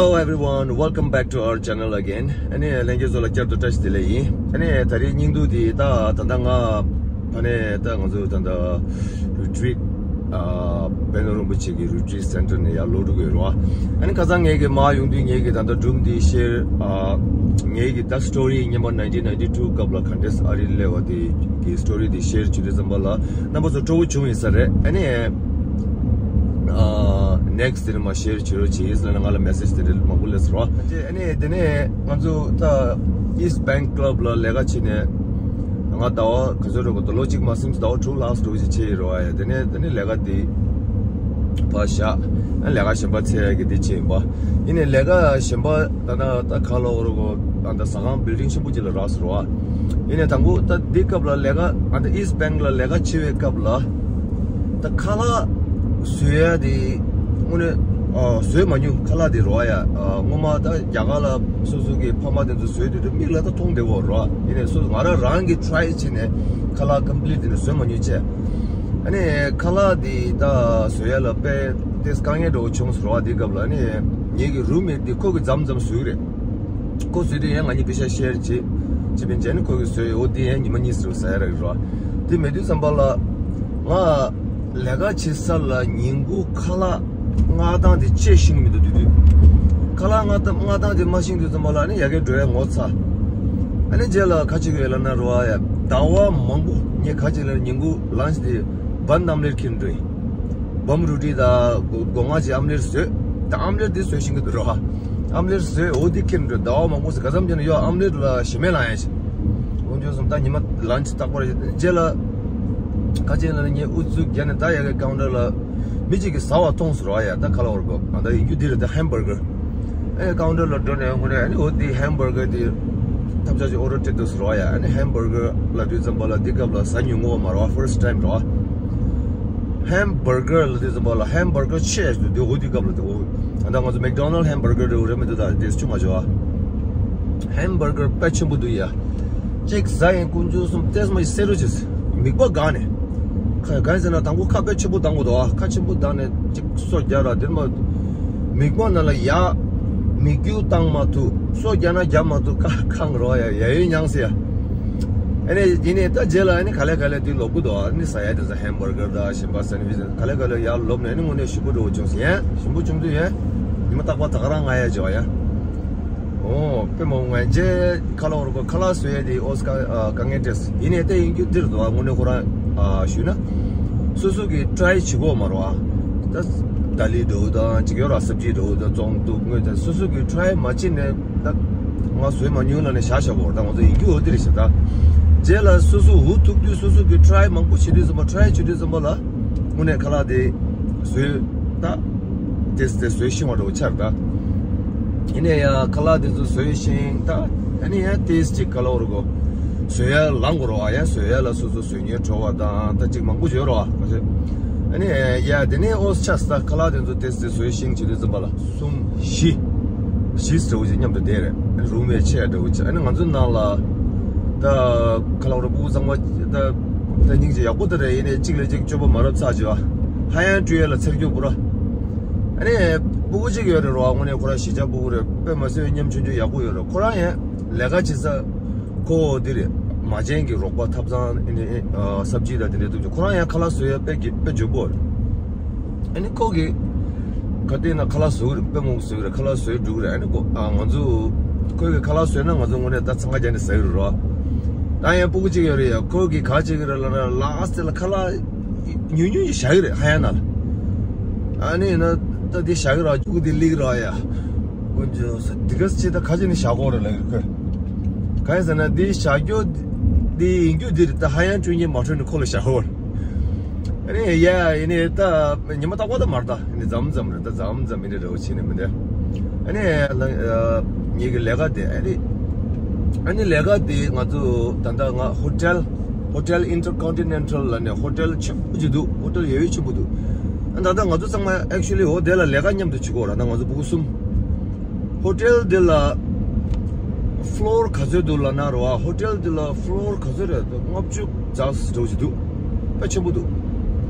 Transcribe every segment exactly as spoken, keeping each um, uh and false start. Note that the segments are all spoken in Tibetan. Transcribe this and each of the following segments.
Hello everyone, welcome back to our channel again. ཨ་ནི་ལྷན་རྒྱས་ཚོ་ལ་བསྐྱར་དུ་བཀྲ་ཤིས་བདེ་ལེགས་ཡིན། ཨ་ནི་ད་རེས་སྙིང་སྡུག་དེ་ད་ད་ལྟ་ང་ཕ་ནས་ད་ང་ཚོ་ད་ལྟ་retreat ཨ་པད་ནོར་རིན་པོ་ཆེ་གི་retreat center ནས་ཡར་ལོག་འགྲོ་གི་ཡོད་རེད་བ། ཨ་ནི་ཁ་སང་ངེད་ཀྱི་མར་ཡོང་དུས་ངེད་ཀྱི་ད་ལྟ་སྒྲུང་འདི་share ཨ་ངེད་ཀྱི་ད་story སྔོན་མ་nineteen ninety-two སྐབས་ལ་ག་འདྲས་ཨ་རི་སླེབས་པ་དེ་གི་story དེ་share བྱེད་དུས་ཙམ་པ་ལ་རྣམ་པ་ཚོ་སྤྲོ་པོ་བྱུང་ཡིན་ས་རེད། ཨ་ནི་ཨ་next དེ་ནས་མར་share བྱེད་རོགས་བྱེད་ཟེར་ནས་ང་ལ་message དེ་འདྲ་མང་པོ་སླེབས་སོང་ར། ཨ་ནི་དེ་ནས་ང་ཚོ་ད་East Bank Club ལ་ལས་ཀ་བྱེད་ནས་ང་ཟླ་བ་ག་ཚོད་རེད་གོ། ད་ལོ་གཅིག་མ་ཟིན་ཟླ་བ་དྲུག་ལྷག་འགྲོ་གི་བྱས་ཡོད་རེད་བ། ཡ་དེ་ནས་དེ་ནས་ལས་ཀ་དེ་ཕར་བཞག་ཨ་ལས་ཀ་གཞན་པ་འཚོལ་ཡ་གི་དེ་བྱས་ཡིན་པ། ཡིན་ནས་ལས་ཀ་གཞན་པ་ད་ད་ད་ག་ལ་འོ་རེད་གོ། ད་ད་ཟ་ཁང་building ཆེན་པོ་ཅིག་ལ་རག་སོང་ར། ཡིན་ནས་དང་པོ་ད་འདི་སྐབས་ལ་ལས་ཀ་ཨ་ད་East Bank ལ་ལས་ཀ་བྱེད་པའི་སྐབས་ལ་ད་ཁ་ལག་བཟོ་ཡ་དེ་དངོས་གནས་ཨ་བཟོས་མ་མྱོང་། ཁ་ལག་དེ་རོ་ཡ་ཨ་སྔོན་མ་ད་རྒྱ་གར་ལ་སོ་སོ་གི་ཕ་མ་དེ་ཚོ་བཟོས་དུས་དུས་མིག་ལ་ད་མཐོང་བདེ་བོ་རོ། ཡིན་ནས་སོ་སོ་ང་རང་རང་གི་try བྱས་ནས་ཁ་ལག་complete དེ་ནས་བཟོས་མ་མྱོང་བྱས། ཨ་ནི་ཁ་ལག་དེ་ད་བཟོ་ཡ་ལ་དཔེ་དེ་དཀའ་ངལ་འདྲ་བོ་བྱུང་སོང་རོ། དེ་སྐབས་ལ་ཨ་ནི་ངེད་ཀྱི་roommate དེ་ཁོ་གི་མཚམས་མཚམས་བཟོས་རེད། ཁོ་བཟོས་དུས་ཡང་ང་གཉིས་པེ་ཤ་share བྱེད་བྱེད་པིན་བྱས་ནས་ཁོ་གིས་བཟོས་ཡོད། དེ་ཡང་ཉི་མ་གཉིས་ཙམ་ཟ་ཡ་རག་གི་རོ། དེ་མེད་དུས་ཙམ་པ་ལ་ང་ལས་ཀ་བྱེད་ས་ལ་ཉིན་གུང་ཁ་ལག་མངགས་སྟངས་དེ་དཔྱད་ཤེས་ཀྱི་མི་འདུག་དེ་དུས་ཁ་ལག་མངགས་སྟངས་མངགས་སྟངས་དེ་མ་ཤེས་དུས་ཙམ་པ་ལ་ཨ་ནི་ཡ་གི་འགྲོ་ཡ་ངོ་ཚ། ཨ་ནི་རྗེས་ལ་ཁ་ཅིག་ཡོད་ལབ་ན་རོ་ཨ་ཡ་ཟླ་བ་མང་པོ་ངས་ཁ་ཅིག་ལ་ཉིན་གུང་lunch དེ་bun omelette ཁྱེར་འགྲོ་ཡིན། bun རུ་ཏི་དང་སྒོ་ང་ཅིག་omelette བཟོས། ད་omelette དེ་བཟོས་ཤེས་ཀྱི་འདུག་རོ། omelette བཟོས་འོ་དེ་ཁྱེར་འགྲོ་ཟླ་བ་མང་པོ་ཟེར་ག་ཙམ་བྱས་ན་ཡོད་omelette ལ་ཞེ་མེད་ལངས་ཡ་ཞིག་འོ་འཇོག་སོང་། ད་ཉི་མ་lunch རྟག་པར་རྗེས་ལ་ཁ་ཅིག་ལ་ངས་ཨུ་ཚུགས་བརྒྱབ་ནས་ད་ཡ་གི་counter ལ་མི་གཅིག་གིས་ཟ་བ་མཐོང་སོང་རོ་ཨ་ཡ། ད་ཁ་ལག་འོར་གོ་ཨ་ད་ཡིན་རྒྱུ་འདི་རེད། ད་hamburger ཨེ་counter ལ་འགྲོ་ནས་ངོ་ནས་ཨ་ནི་འོ་དེ་hamburger དེ་ཐབས་ཆག་ཅིག་order སྤྲད་འདུག་ཟེར་བ་ཡ། ཨ་ནི་hamburger ལབ་དུས་ཙམ་པ་ལ་དེ་སྐབས་ལ་ཟ་མྱོང་ངོ་མ་རེད་བ། first time རེད་བ། hamburger ལབ་དུས་ཙམ་པ་ལ་hamburger ཆེ་ཞིག་འདུག་འོ་དེ་སྐབས་ལ་དེ་འོ་ད་ང་ཚོ་McDonald hamburger རེད་འོ་རེད་མི་འདུག་ད་དེ་ཆུང་མ་བྱོ་བ། hamburger དཔེ་ཆེན་པོ་འདུག་ཡ། གཅིག་ཟ་ཡིན་ཀུན་སྤྱོད་གསུམ་ཏེས་མ་ཡི་སེ་རུ་ཅིག་མིག་པ་གང་ནས། གང་ཟེར་ན་དང་པོ་ཁ་དཔེ་ཆེན་པོ་བཏང་དགོས་འདུག་ཨ། ཁ་ཆེན་པོ་བཏང་ནས་གཅིག་སོ་རྒྱག་ར་དེར་མ། མིག་པ་ནང་ལ་ཡ། མིག་རྒྱུ་བཏང་མ་ཐུབ། སོ་རྒྱག་ན་རྒྱག་མ་ཐུབ་ཁ་ཁང་རོ་ཡ་ཡ་ཡོད་མྱངས་སེ་ཡ། ཨ་ནི་ཡིན་ནས་ད་རྗེས་ལ་ཨ་ནི་ག་ལེ་ག་ལེ་དུས་ལོག་གི་འདུག་ཨ། ཨ་ནི་ཟ་ཡ་དེ་ཚོ་hamburger དང་ཞིམ་པ་sandwich ག་ལེ་ག་ལེ་ཡར་ལོབ་ནས་ཨ་ནི་དངོས་གནས་ཞིམ་པོ་འདྲ་བོ་བྱུང་སེ་ཡ། ཞིམ་པོ་བྱུང་དུས་ཡ། ཉི་མ་རྟག་པར་ད་ག་རང་ང་ཡ་བྱེད་བ་ཡ། ཨོ་དཔེ་མང་ང་རྗེས་ཁ་ལག་འོར་གོ་ཁ་ལག་བཟོ་ཡས་དེ་ཨོས་ཀ་ཨ་དཀའ་ངལ་འཕྲད་སོང་། ཡིན་ནའི་དེ་ཡིན་རྒྱུ་འདིར་འདུག་ཨ། དངོས་གནས་ཁོ་རང་ཨ་ཞུས་ན་སོ་སོ་གི་try བྱེད་དགོས་མ་རེད་ཨ། ད་ད་ལི་འདྲ་བོ་དང་ཅིག་ཡོད་ར་སབ་ཇི་འདྲ་བོ་དང་བཙོང་དུ་དངོས་དང་སོ་སོ་གི་try མ་བྱེད་ནས་ད་ང་བཟོས་མ་མྱོང་ལབ་ནས་བཞག་བཞག་གོ། ད་ང་ཚོ་ཡིན་རྒྱུ་འོ་དེ་རེད་ཤག་ད་རྗེས་ལ་སོ་སོ་འུ་ཐུག་དུས་སོ་སོ་གི་try མང་པོ་བྱེད་དུས་ཙམ་པ་try བྱེད་དུས་ཙམ་པ་ལ་དངོས་གནས་ཁ་ལག་དེ་བཟོས་ད་ཏེས་ཏེ་བཟོས་ཤེས་པ་འདྲ་བོ་ཆགས་ད། ཡིན་ནའི་ཡང་ཁ་ལག་དེ་ཚོ་བཟོས་ཤིང་ད་ཨ་ནི་ཡང་ཏེས་ཅིག་ག་ལ་འོར་གོ་བཟོ་ཡ་ལང་གོ་རོ་ཨ། ཡང་བཟོ་ཡ་ལ་སོ་སོ་བཟོ་ཉེ་བྲོ་བ་དང་ད་ཅིག་མང་པོ་ཡོད་རོ་ཨ། ཨ་ནི་ཡ་དེ་ནས་ཨོས་ཆགས་ད་ཁ་ལག་དེ་ཚོ་ཏེས་ཏེ་བཟོས་ཤིང་བྱེད་དུས་ཙམ་པ་ལ་གསུམ་བཞི་བཞི་འདྲ་བོ་ཅིག་མཉམ་དུ་བསྡད་རེད། རུམ་མེཊ་ཆེ་འདྲ་བོ་ཅིག་ཨ་ནི་ང་ཚོ་ནང་ལ་ད་ཁ་ལག་འོར་གོ་ཚང་མ་ད་ད་སྙིང་རྗེ་ཡག་པོ་ད་རེད། ཡིན་ནའི་གཅིག་ལ་གཅིག་སྤྱོད་པ་མ་རབས་ཚ་ཅིག་ཨ། ཧ་ཡང་སྤྲོད་ཡ་ལ་ཚེར་སྐྱོ་པོ་ར། ཨ་ནི་སྤུ་གུ་གཅིག་ཡོད་རེད་རོ་ཨ། དངོས་གནས་ཁོ་རང་གཞིས་ཆགས་སྤུ་གུ་རེད། དཔེ་མ་སྲིད་ཉམ་ཆུང་ཆུང་ཡག་པོ་ཡོད་རེད། ཁོ་རང་ཡང་ལས་ཀ་བྱེད་ས་ཁོ་འདི་རེད། མ་བྱན་གྱི་རོགས་པ་ཐབ་ཚང་ཨ་ནི་ཨ་སབ་ཇི་དང་དེ་འདྲ་འདུག་ཅིང་ཁོ་རང་ཡང་ཁ་ལག་བཟོ་ཡ་དཔེ་གི་དཔེ་འཇོན་པོ་རེད། ཨ་ནི་ཁོ་གི་ག་དེ་ན་ཁ་ལག་བཟོ་གི་རེད། དཔེ་མང་པོ་བཟོ་གི་རེད། ཁ་ལག་བཟོས་འགྲོ་གི་རེད། ཨ་ནི་ཁོ་ཨ་ང་ཚོ་ཁོ་གི་ཁ་ལག་བཟོས་ན་ང་ཚོ་དངོས་གནས་ད་འཚང་ཁ་རྒྱག་ནས་ཟ་གི་རེད་རོ། ད་ཡང་སྤུ་གུ་གཅིག་ཡོད་རེད་ཡ། ཁོ་གི་ག་བྱེད་གི་རེད་ལབ་ན་ལ་ཨ་སྟེ་ལ་ཁ་ལག་ཉུང་ཉུང་ཞིག་བཞག་གི་རེད་ཧ་ཡང་ན་ལ། ཨ་ནི་ཡིན་ན་ད་འདི་བཞག་གི་ར་རྒྱུག་འདི་ལིག་ར་ཡ། ཀུན་སྤྱོད་ཟེར་འདི་ག་ཅི་ད་ཁ་ཅིག་ནི་བཞག་གོ་རེད་ལ་ཡོད་ཁོས། ག་ཡིན་ཟེར་ན་འདི་བཞག་རྒྱུ་འདི་ཡིན་རྒྱུ་འདི་རེད། ད་ཧ་ཡང་སྤྲོད་ཉེན་མ་འཕྲོད་ནི་ཁོ་ལ་བཞག་གོ་རེད། ཨ་ནི་ཡ་ཡིན་ནི་ད་ཉི་མ་རྟག་པ་ད་མར་ད་ཡིན་ནི་མཚམས་མཚམས་རེད། ད་མཚམས་མཚམས་ཡིན་ནི་རེ་བ་བྱེད་ནི་མི་འདུག་ཨ་ནི་ལ་ཨ་ངེད་ཀྱི་ལས་ཀ་དེ་ཨ་ནི་ཨ་ནི་ལས་ཀ་དེ་ང་ཚོ་ད་ལྟ་ང་ཧོ་ཊེལ་ཧོ་ཊེལ་ཨིན་ཊར་ཀོན་ཊི་ནེན་ཊལ་ལ་ནས་ཧོ་ཊེལ་ཆེན་པོ་ཅིག་འདུག་ཧོ་ཊེལ་ཡོད་ཡོད་ཆེན་པོ་འདུག་ཨ་ད་ལྟ་ང་ཚོ་ཚང་མ་actually ཧོ་དེ་ལ་ལས་ཀ་མཉམ་དུ་བྱེད་དགོས་ར། ད་ང་ཚོ་སྤུ་གུ་གསུམ། ཧོ་ཊེལ་དེ་ལ་ཕློར་ག་ཚོད་འདུག་ལབ་ན་ར་བ། ཧོ་ཊེལ་དེ་ལ་ཕློར་ག་ཚོད་རེད། ལྔ་བཅུ་ཙམ་འདྲ་བོ་ཞིག་འདུག་དཔེ་ཆེན་པོ་འདུག་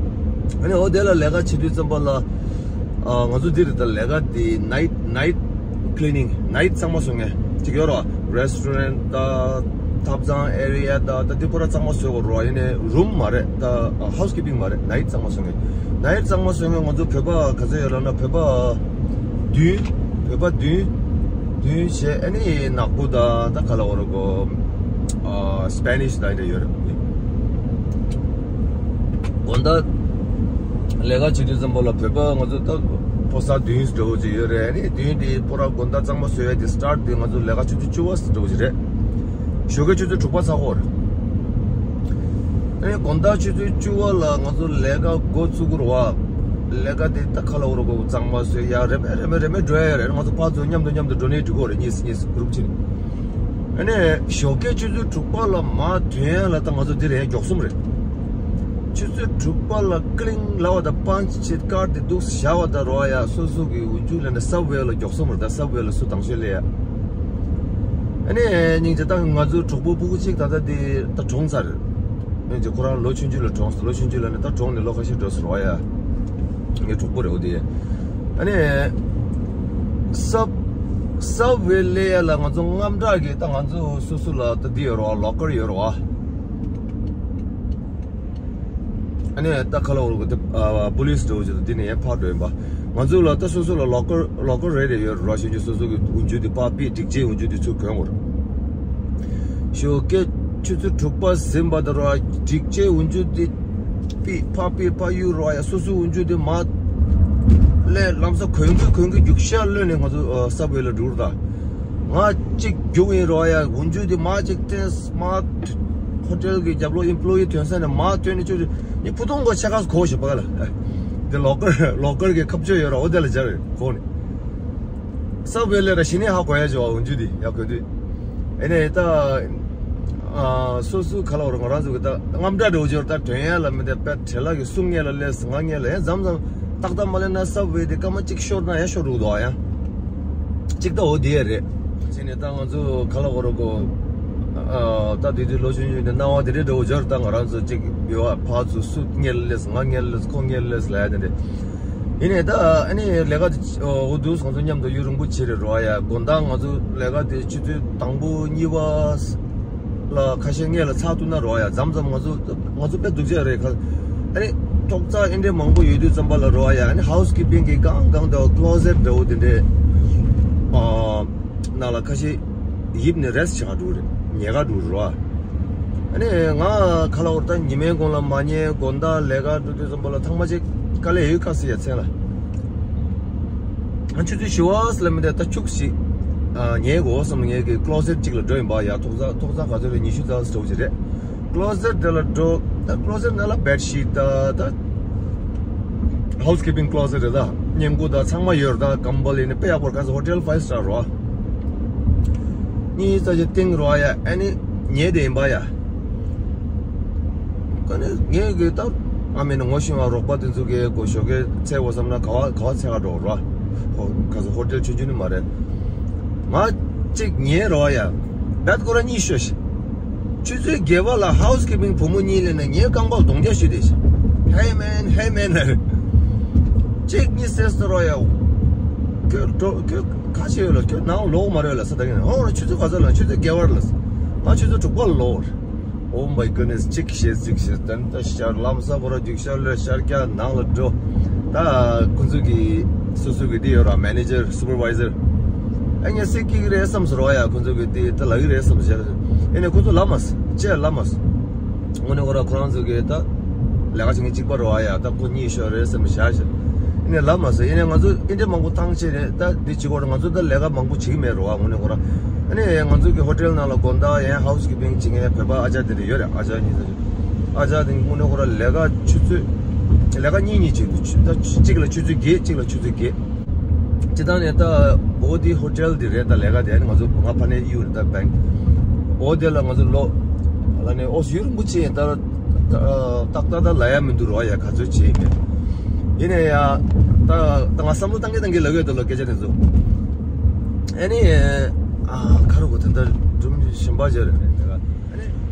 ཨ་ནི་ཧོ་དེ་ལ་ལས་ཀ་བྱེད་དུས་ཙམ་པ་ལ་ཨ་ང་ཚོ་འདི་རེད། ད་ལས་ཀ་དེ་ནའིཊ་ནའིཊ་ ཀི་ལི་ནིང་ནའིཊ་གཙང་མ་བཟོ་མཁན་ཅིག་ཡོད་རེད་བ། རེ་སི་ཊོ་རན་ཊི་དང་ཐབ་ཚང་ཨེ་རི་ཡ་དང་ད་འདི་པུ་ར་གཙང་མ་བཟོ་དགོས་རེད་བ། ཡིན་ནའི་རུམ་མ་རེད། ད་ཧའུ་སི་ཀི་པིང་མ་རེད། ནའིཊ་གཙང་མ་བཟོ་མཁན། ནའིཊ་གཙང་མ་བཟོ་མཁན་ང་ཚོ་བོད་པ་ག་ཚོད་ཡོད་ལབ་ན། བོད་པ་བདུན། བོད་པ་བདུན། བདུན་བྱས། ཨ་ནི་ནག་པོ་དང་ད་ག་ལ་འོ་རེད་གོ། ཨ། སི་པེ་ནིཤ་དང་འདྲ་ཡོད་རེད། དགོང་དག་ལས་ཀ་བྱེད་དུས་ཙམ་པ་ལ་བོད་པ་ང་ཚོ་ད་ཕོ་གསར་བདུན་འདྲ་བོ་ཅིག་ཡོད་རེད། ཨ་ནི་བདུན་དེ་པུ་ར་དགོང་དག་གཙང་མ་བཟོ་ཡ་དེ་སི་ཊར་ཊི་དེ་ང་ཚོ་ལས་ཀ་ཆུ་ཚོད་བཅུ་པ་འདྲ་བོ་ཅིག་རེད། ཞོགས་ཀའི་ཆུ་ཚོད་དྲུག་པ་ཚར་གོ་རེད། ཨ་ནི་དགོང་དག་ཆུ་ཚོད་བཅུ་པ་ལ་ང་ཚོ་ལས་ཀ་འགོ་བཙུགས་དགོས་རེད་བ། ལས་ཀ་དེ་ད་ག་ལ་འོ་རེད་གོ། གཙང་མ་བཟོ་ཡ་རེ་མེད་རེ་མེད་རེ་མེད་འགྲོ་ཡ་རེད། ང་ཚོ་ཕར་ཚུར་མཉམ་དུ་མཉམ་དུ་འགྲོ་ནས་འགྲིག་གོ་རེད། གཉིས་གཉིས་གུ་རུབ་བྱས་ནས། ཨ་ནི་ཞོགས་ཀའི་ཆུ་ཚོད་དྲུག་པ་ལ་མར་ཐོན་ཡ་ལ་ད་ང་ཚོ་འདི་རེད། མགྱོགས་གསུམ་རེད། ཆུ་ཚོད་དྲུག་པ་ལ་ཀི་ལིང་ལབ་པ་དང་པན་ཆི་ཆེད་ཀར་དེ་འདུག་བཞག་པ་དང་རོ་ཡ། སོ་སོ་གི་འོག་འཇུག་ལ་ནི་སབ་ཝེ་ལ་མགྱོགས་གསུམ་རེད། ད་སབ་ཝེ་ལ་སུ་དང་ཤོས་སླེབས་ཡ། ཨ་ནི་སྙིང་རྗེ། ད་ང་ཚོ་གྲོགས་པོ་ཕྲུ་གུ་གཅིག་ད་ལྟ་དེ་ད་གྲོངས་ཚར་རེད། སྙིང་རྗེ། ཁོ་རང་ལོ་ཆུང་ཆུང་ལ་གྲོངས་སོང་། ལོ་ཆུང་ཆུང་ལ་ནི་ད་གྲོངས་ནས་ལོ་ཁ་ཤས་འགྲོ་སོང་རོ་ཡ། ངའི་གྲོགས་པོ་རེད་འོ་དེ། ཨ་ནི་སབ་སབ་ཝེ་སླེབས་ཡ་ལ་ང་ཚོ་དངངས་སྐྲག་གི། ད་ང་ཚོ་སོ་སོ་ལ་ད་འདི་ཡོད་རེད་བ། ལོ་ཀར་ཡོད་རེད་བ། ཨ་ནི་ད་ག་ལ་འོ་རེད་གོ། ད་ཨ་པུ་ལི་སི་འདྲ་བོ་ཅིག་ད་འདི་ནས་ཡར་ཕར་འགྲོ་ཡིན་པ། ང་ཚོ་ལ་ད་སོ་སོ་ལ་ལོ་ཀར་ལོ་ཀར་རེ་རེ་ཡོད་རེད་བ། ཞུ་རྒྱུ་སོ་སོ་གི་འོག་འཇུག་དེ་ཕར་ཕུད། སྒྲིག་ཆས་འོག་འཇུག་དེ་ཚུར་གྱོན་དགོས་རེད། ཞོགས་ཀའི་ཆུ་ཚོད་དྲུག་པ་ཟིན་པ་དང་རོ་ཡ། སྒྲིག་ཆས་འོག་འཇུག་དེ་ཕུད། ཕར་ཕུད་ཕར་གཡུག་རོ་ཡ། སོ་སོའི་འོག་འཇུག་དེ་མར་སླེབས། ལམ་སང་གོན་གྱི་གོན་གྱི་རྒྱུག་ཤར་གློད་ནས་ང་ཚོ་ཨ་སབ་ཝེ་ལ་འགྲོ་རེད་ད། ང་གཅིག་རྒྱུག་ཡིན་རོ་ཡ། འོག་འཇུག་དེ་མར་གཅིག་བསྟན། མར་ཧོ་ཊེལ་གྱི་རྒྱབ་ལོགས་ཨེམ་པོ་ལོ་ཡི་ཐོན་ས་ནས་མར་ཐོན་ནས་ཅོ་ཅོ། ནི་ཕུ་ཐུང་གོ་ཆེ་ཁ་གོ་ཞིག་པ་ག་ལ། དེ་ལོ་ཀར་ལོ་ཀར་གྱི་ཁ་གཅོད་ཡོད་ར། འོ་དེ་ལ་སྦྱར་གོ་ནི། སབ་ཝེ་ལ་ར་གཞི་ནས་ཧ་གོ་ཡ་ཅིག་འོག་འཇུག་དེ་ཡ་གོ་དུས། ཨེ་ནས་ད་ཨ་སོ་སོ་ག་ལ་འོ་ར། ང་རང་ཚོ་གི་ད་དངངས་སྐྲག་འདྲ་བོ་ཅིག་ཡོད་ར། ད་ཐོན་ཡ་ལ་མི་དེ་དཔེ་བྲེལ་ལ་གི། སུ་སྔོན་ལ་སླེབས། ང་སྔོན་ལ་ཡ། མཚམས་མཚམས་ཏག་ཏག་མ་སླེབས་ན་སབ་ཝེ་དེ་སྐར་མ་གཅིག་ཤོར་ན་ཡ་ཤོར་འདུག་དོ་ཡ། གཅིག་ད་འོ་དེ་རེད། བྱས་ནས་ད་ང་ཚོ་ག་ལ་འོ་ར་གོ། ཨ་ད་དེ་དུས་ལོ་ཆུང་ཆུང་དེ་སྣང་བ་དེ་འདྲའི་འདྲ་བོ་འབྱོར། ད་ང་རང་ཚོ་གཅིག་ཡོད་བ། ཕར་ཚུར་སུ་སྔོན་ལ་སླེབས། ང་སྔོན་ལ་སླེབས། ཁོ་སྔོན་ལ་སླེབས་ལབ་ཡ་དེ་འདྲ། ཡིན་ནའི་ད་ཨ་ནི་ལས་ཀ་དེ་འོ་འདུག་སོང་ཙང་མཉམ་དུ་ཡུན་རིང་པོ་བྱས་རེད་རོ་ཡ། དགོང་དག་ང་ཚོ་ལས་ཀ་དེ་ཆུ་ཚོད་དང་པོ་གཉིས་པ་ལ་ཁ་ཤས་སྔོན་ལ་ཚར་ཐུབ་ན་རོ་ཡ། མཚམས་མཚམས་ང་ཚོ་ང་ཚོ་དཔེ་སྡུག་ཅག་རེད་ཁ། ཨ་ནི་ཐོག་རྩེག་ཨེ་འདྲའི་མང་པོ་ཡོད་དུས་ཙམ་པ་ལ་རོ་ཡ། ཨ་ནི་ཧའུ་སི་ཀི་པིང་གི་གང་གང་དུ་ཀློ་ཟེཊ་འདྲ་བོ་དེ་འདྲའི་ཨ་ནང་ལ་ཁ་ཤས་ཡིབ་ནས་རེ་སི་ཊི་བྱེད་ག་འགྲོ་རེད། ཉལ་ག་འགྲོ་རེད་རོ། ཨ་ནི་ང་ག་ལ་འོ་ར། ད་ཉི་མའི་གུང་ལ་མ་ཉལ། དགོང་དག་ལས་ཀ་འགྲོ་དུས་ཙམ་པ་ལ་ཐང་མ་ཅིག་དཀའ་ལས་ཡོད་ཁ་སི་ཡ་མཚན་ལ། ང་ཆུ་ཚོད་བཞི་པ་ལ་མི་དེ་ད་ཁྱུག་ཞིག་ཨ་ཉལ་དགོས་བསམ། ངེད་ཀྱི་ཀློ་ཟེཊ་གཅིག་ལ་འགྲོ་ཡིན་པ་ཡ། ཐོག་རྩེག་ཐོག་རྩེག་ག་ཚོད་རེད། ཉི་ཤུ་རྩ་ཙམ་ཅིག་རེད། ཀློ་ཟེཊ་དེ་ལ་འགྲོ། ད་ཀློ་ཟེཊ་ནང་ལ་བེཌ་ཤིཊ་ད་ད་ཧའུ་སི་ཀི་པིང་ཀློ་ཟེཊ་རེད། ད་བརྙན་བཀོད་ད་ཚང་མ་ཡོད་རེད། ད་ཀམ་བལ་ཡིན་ན་དཔེ་ཡག་པོ་རེད། ག་ཚོད་ཧོ་ཊེལ་ཕའིབ་སི་ཊར་རོ། གཉིས་རྩ་ཅིག་སྟེང་རོ་ཡ། ཨ་ནི་ཉལ་བསྡད་ཡིན་པ་ཡ། ཀ་ནས་ངས་གི་ད་ཨ་མེན་ངོ་ཤེས་པ་རོགས་པ་དེ་ཚོ་གི་གོ་ཞོགས་ཀས་འཚོལ་དགོས་བསམ་ན་ག་བ་ག་བ་འཚོལ་ག་འགྲོ་ར། ཧོ་ག་ཚོད་ཧོ་ཊེལ་ཆུང་ཆུང་ནི་མ་རེད། ང་གཅིག་ཉལ་རོ་ཡ། བེཌ་ཁོ་ར་གཉིས་ཤོད་ཤིག་ཆུ་ཚོད་བརྒྱད་པ་ལ་ཧའུ་སི་ཀི་པིང་བུ་མོ་གཉིས་སླེབས་ནས་ངའི་རྐང་པ་རྡུང་རྒྱག་ཞུས་ཏེ། Hey man, hey man. གཅིག་གཉིས་ཟེར་སོང་རོ་ཡ། ཁྱོད་འགྲོ་ཁྱོད་ག་བྱེད་ཡོད་ལ། ཁྱོད་ནང་ལོག་མ་རེད་ལ་ས། ད་གིན་ཧོ་ར་ཆུ་ཚོད་ག་ཚོད་ལ། ཆུ་ཚོད་བརྒྱད་པ་ལ། ང་ཆུ་ཚོད་དྲུག་པ་ལ་ལོག Oh my goodness. གཅིག་བྱས་གཅིག་བྱས། ད་ནི་ད་ཤར་ལམ་སང་ཁོ་ར་རྒྱུག་ཤར་ལོས་ཤར་རྒྱག་ནང་ལ་འགྲོ། ད་ཁོ་ཚོ་གི་སོ་སོ་གི་དེ་ཡོད་ར། མེ་ནེ་ཇར། སུ་པར་ཝའི་ཟར། ཨ་ངས་སེ་སྐྱིད་ཀྱི་རེད་བསམ་སོང་རོ་ཡ། ཁོ་ཚོ་གི་དེ་ད་ལབ་ཀྱི་རེད་བསམ་སོང་། ཨེ་ནས་ཁོ་ཚོ་ལབ་མ་སོང་། ཅེས་ལབ་མ་སོང་། དངོས་གནས་ཁོ་ར་ཁོ་རང་ཚོ་གི་ད་ལས་ཀ་བྱེད་མཁན་གཅིག་པ་རོ་ཡ། ད་ཁོ་གཉིད་ཤོར་རེད་བསམ་བཞག་བཞག་ཨེ་ནས་ལབ་མ་སོང་། ཨེ་ནས་ང་ཚོ་ཨེ་འདྲས་མང་པོ་བཏང་བྱས་རེད། ད་འདི་བྱེད་དགོས་རེད། ང་ཚོ་ད་ལས་ཀ་མང་པོ་བྱེད་ཀྱི་མེད་རོ་བ། དངོས་གནས་ཁོ་ར། ཨ་ནི་ང་ཚོ་གི་ཧོ་ཊེལ་ནང་ལ་དགོང་དག་ཡང་ཧའུ་སི་ཀི་པིང་བྱེད་མཁན་བོད་པ་ཨ་ཅག་དེ་འདྲ་ཡོད་རེད། ཨ་ཅག་གཉིས་ཙམ། ཨ་ཅག་དེ་དངོས་གནས་ཁོ་ར་ལས་ཀ་ཆུ་ཚོད་ལས་ཀ་གཉིས་གཉིས་བྱེད་འདུག་ཆུ་ད་གཅིག་ལ་ཆུ་ཚོད་བརྒྱད། གཅིག་ལ་ཆུ་ཚོད་བརྒྱད། སྤྱིར་བཏང་ནས་ད་འོ་དེ་ཧོ་ཊེལ་དེ་རེད། ད་ལས་ཀ་དེ་ང་ཚོ་ང་ཕ་ནས་གཡུག་རེད། ད་བེང་འོ་དེ་ལ་ང་ཚོ་ལོ་ལ་ནས་འོ་ཡུན་རིང་པོ་བྱས། ད་ཏག་ཏག་ད་ལ་ཡ་མི་འདུག་རོ་ཡ། ག་ཚོད་བྱས་མེད། ཡིན་ནའི་ཡ་ད་ད་ང་བསམ་བློ་བཏང་གི་བཏང་གི་ལབ་ཡོད་དོ་ལོ་སྐད་ཆ་དེ་ཚོ། ཨ་ནི་ཨ་ཁ་རུ་གོ་ད་ད་སྒྲུང་གཞན་པ་བྱས་རེད།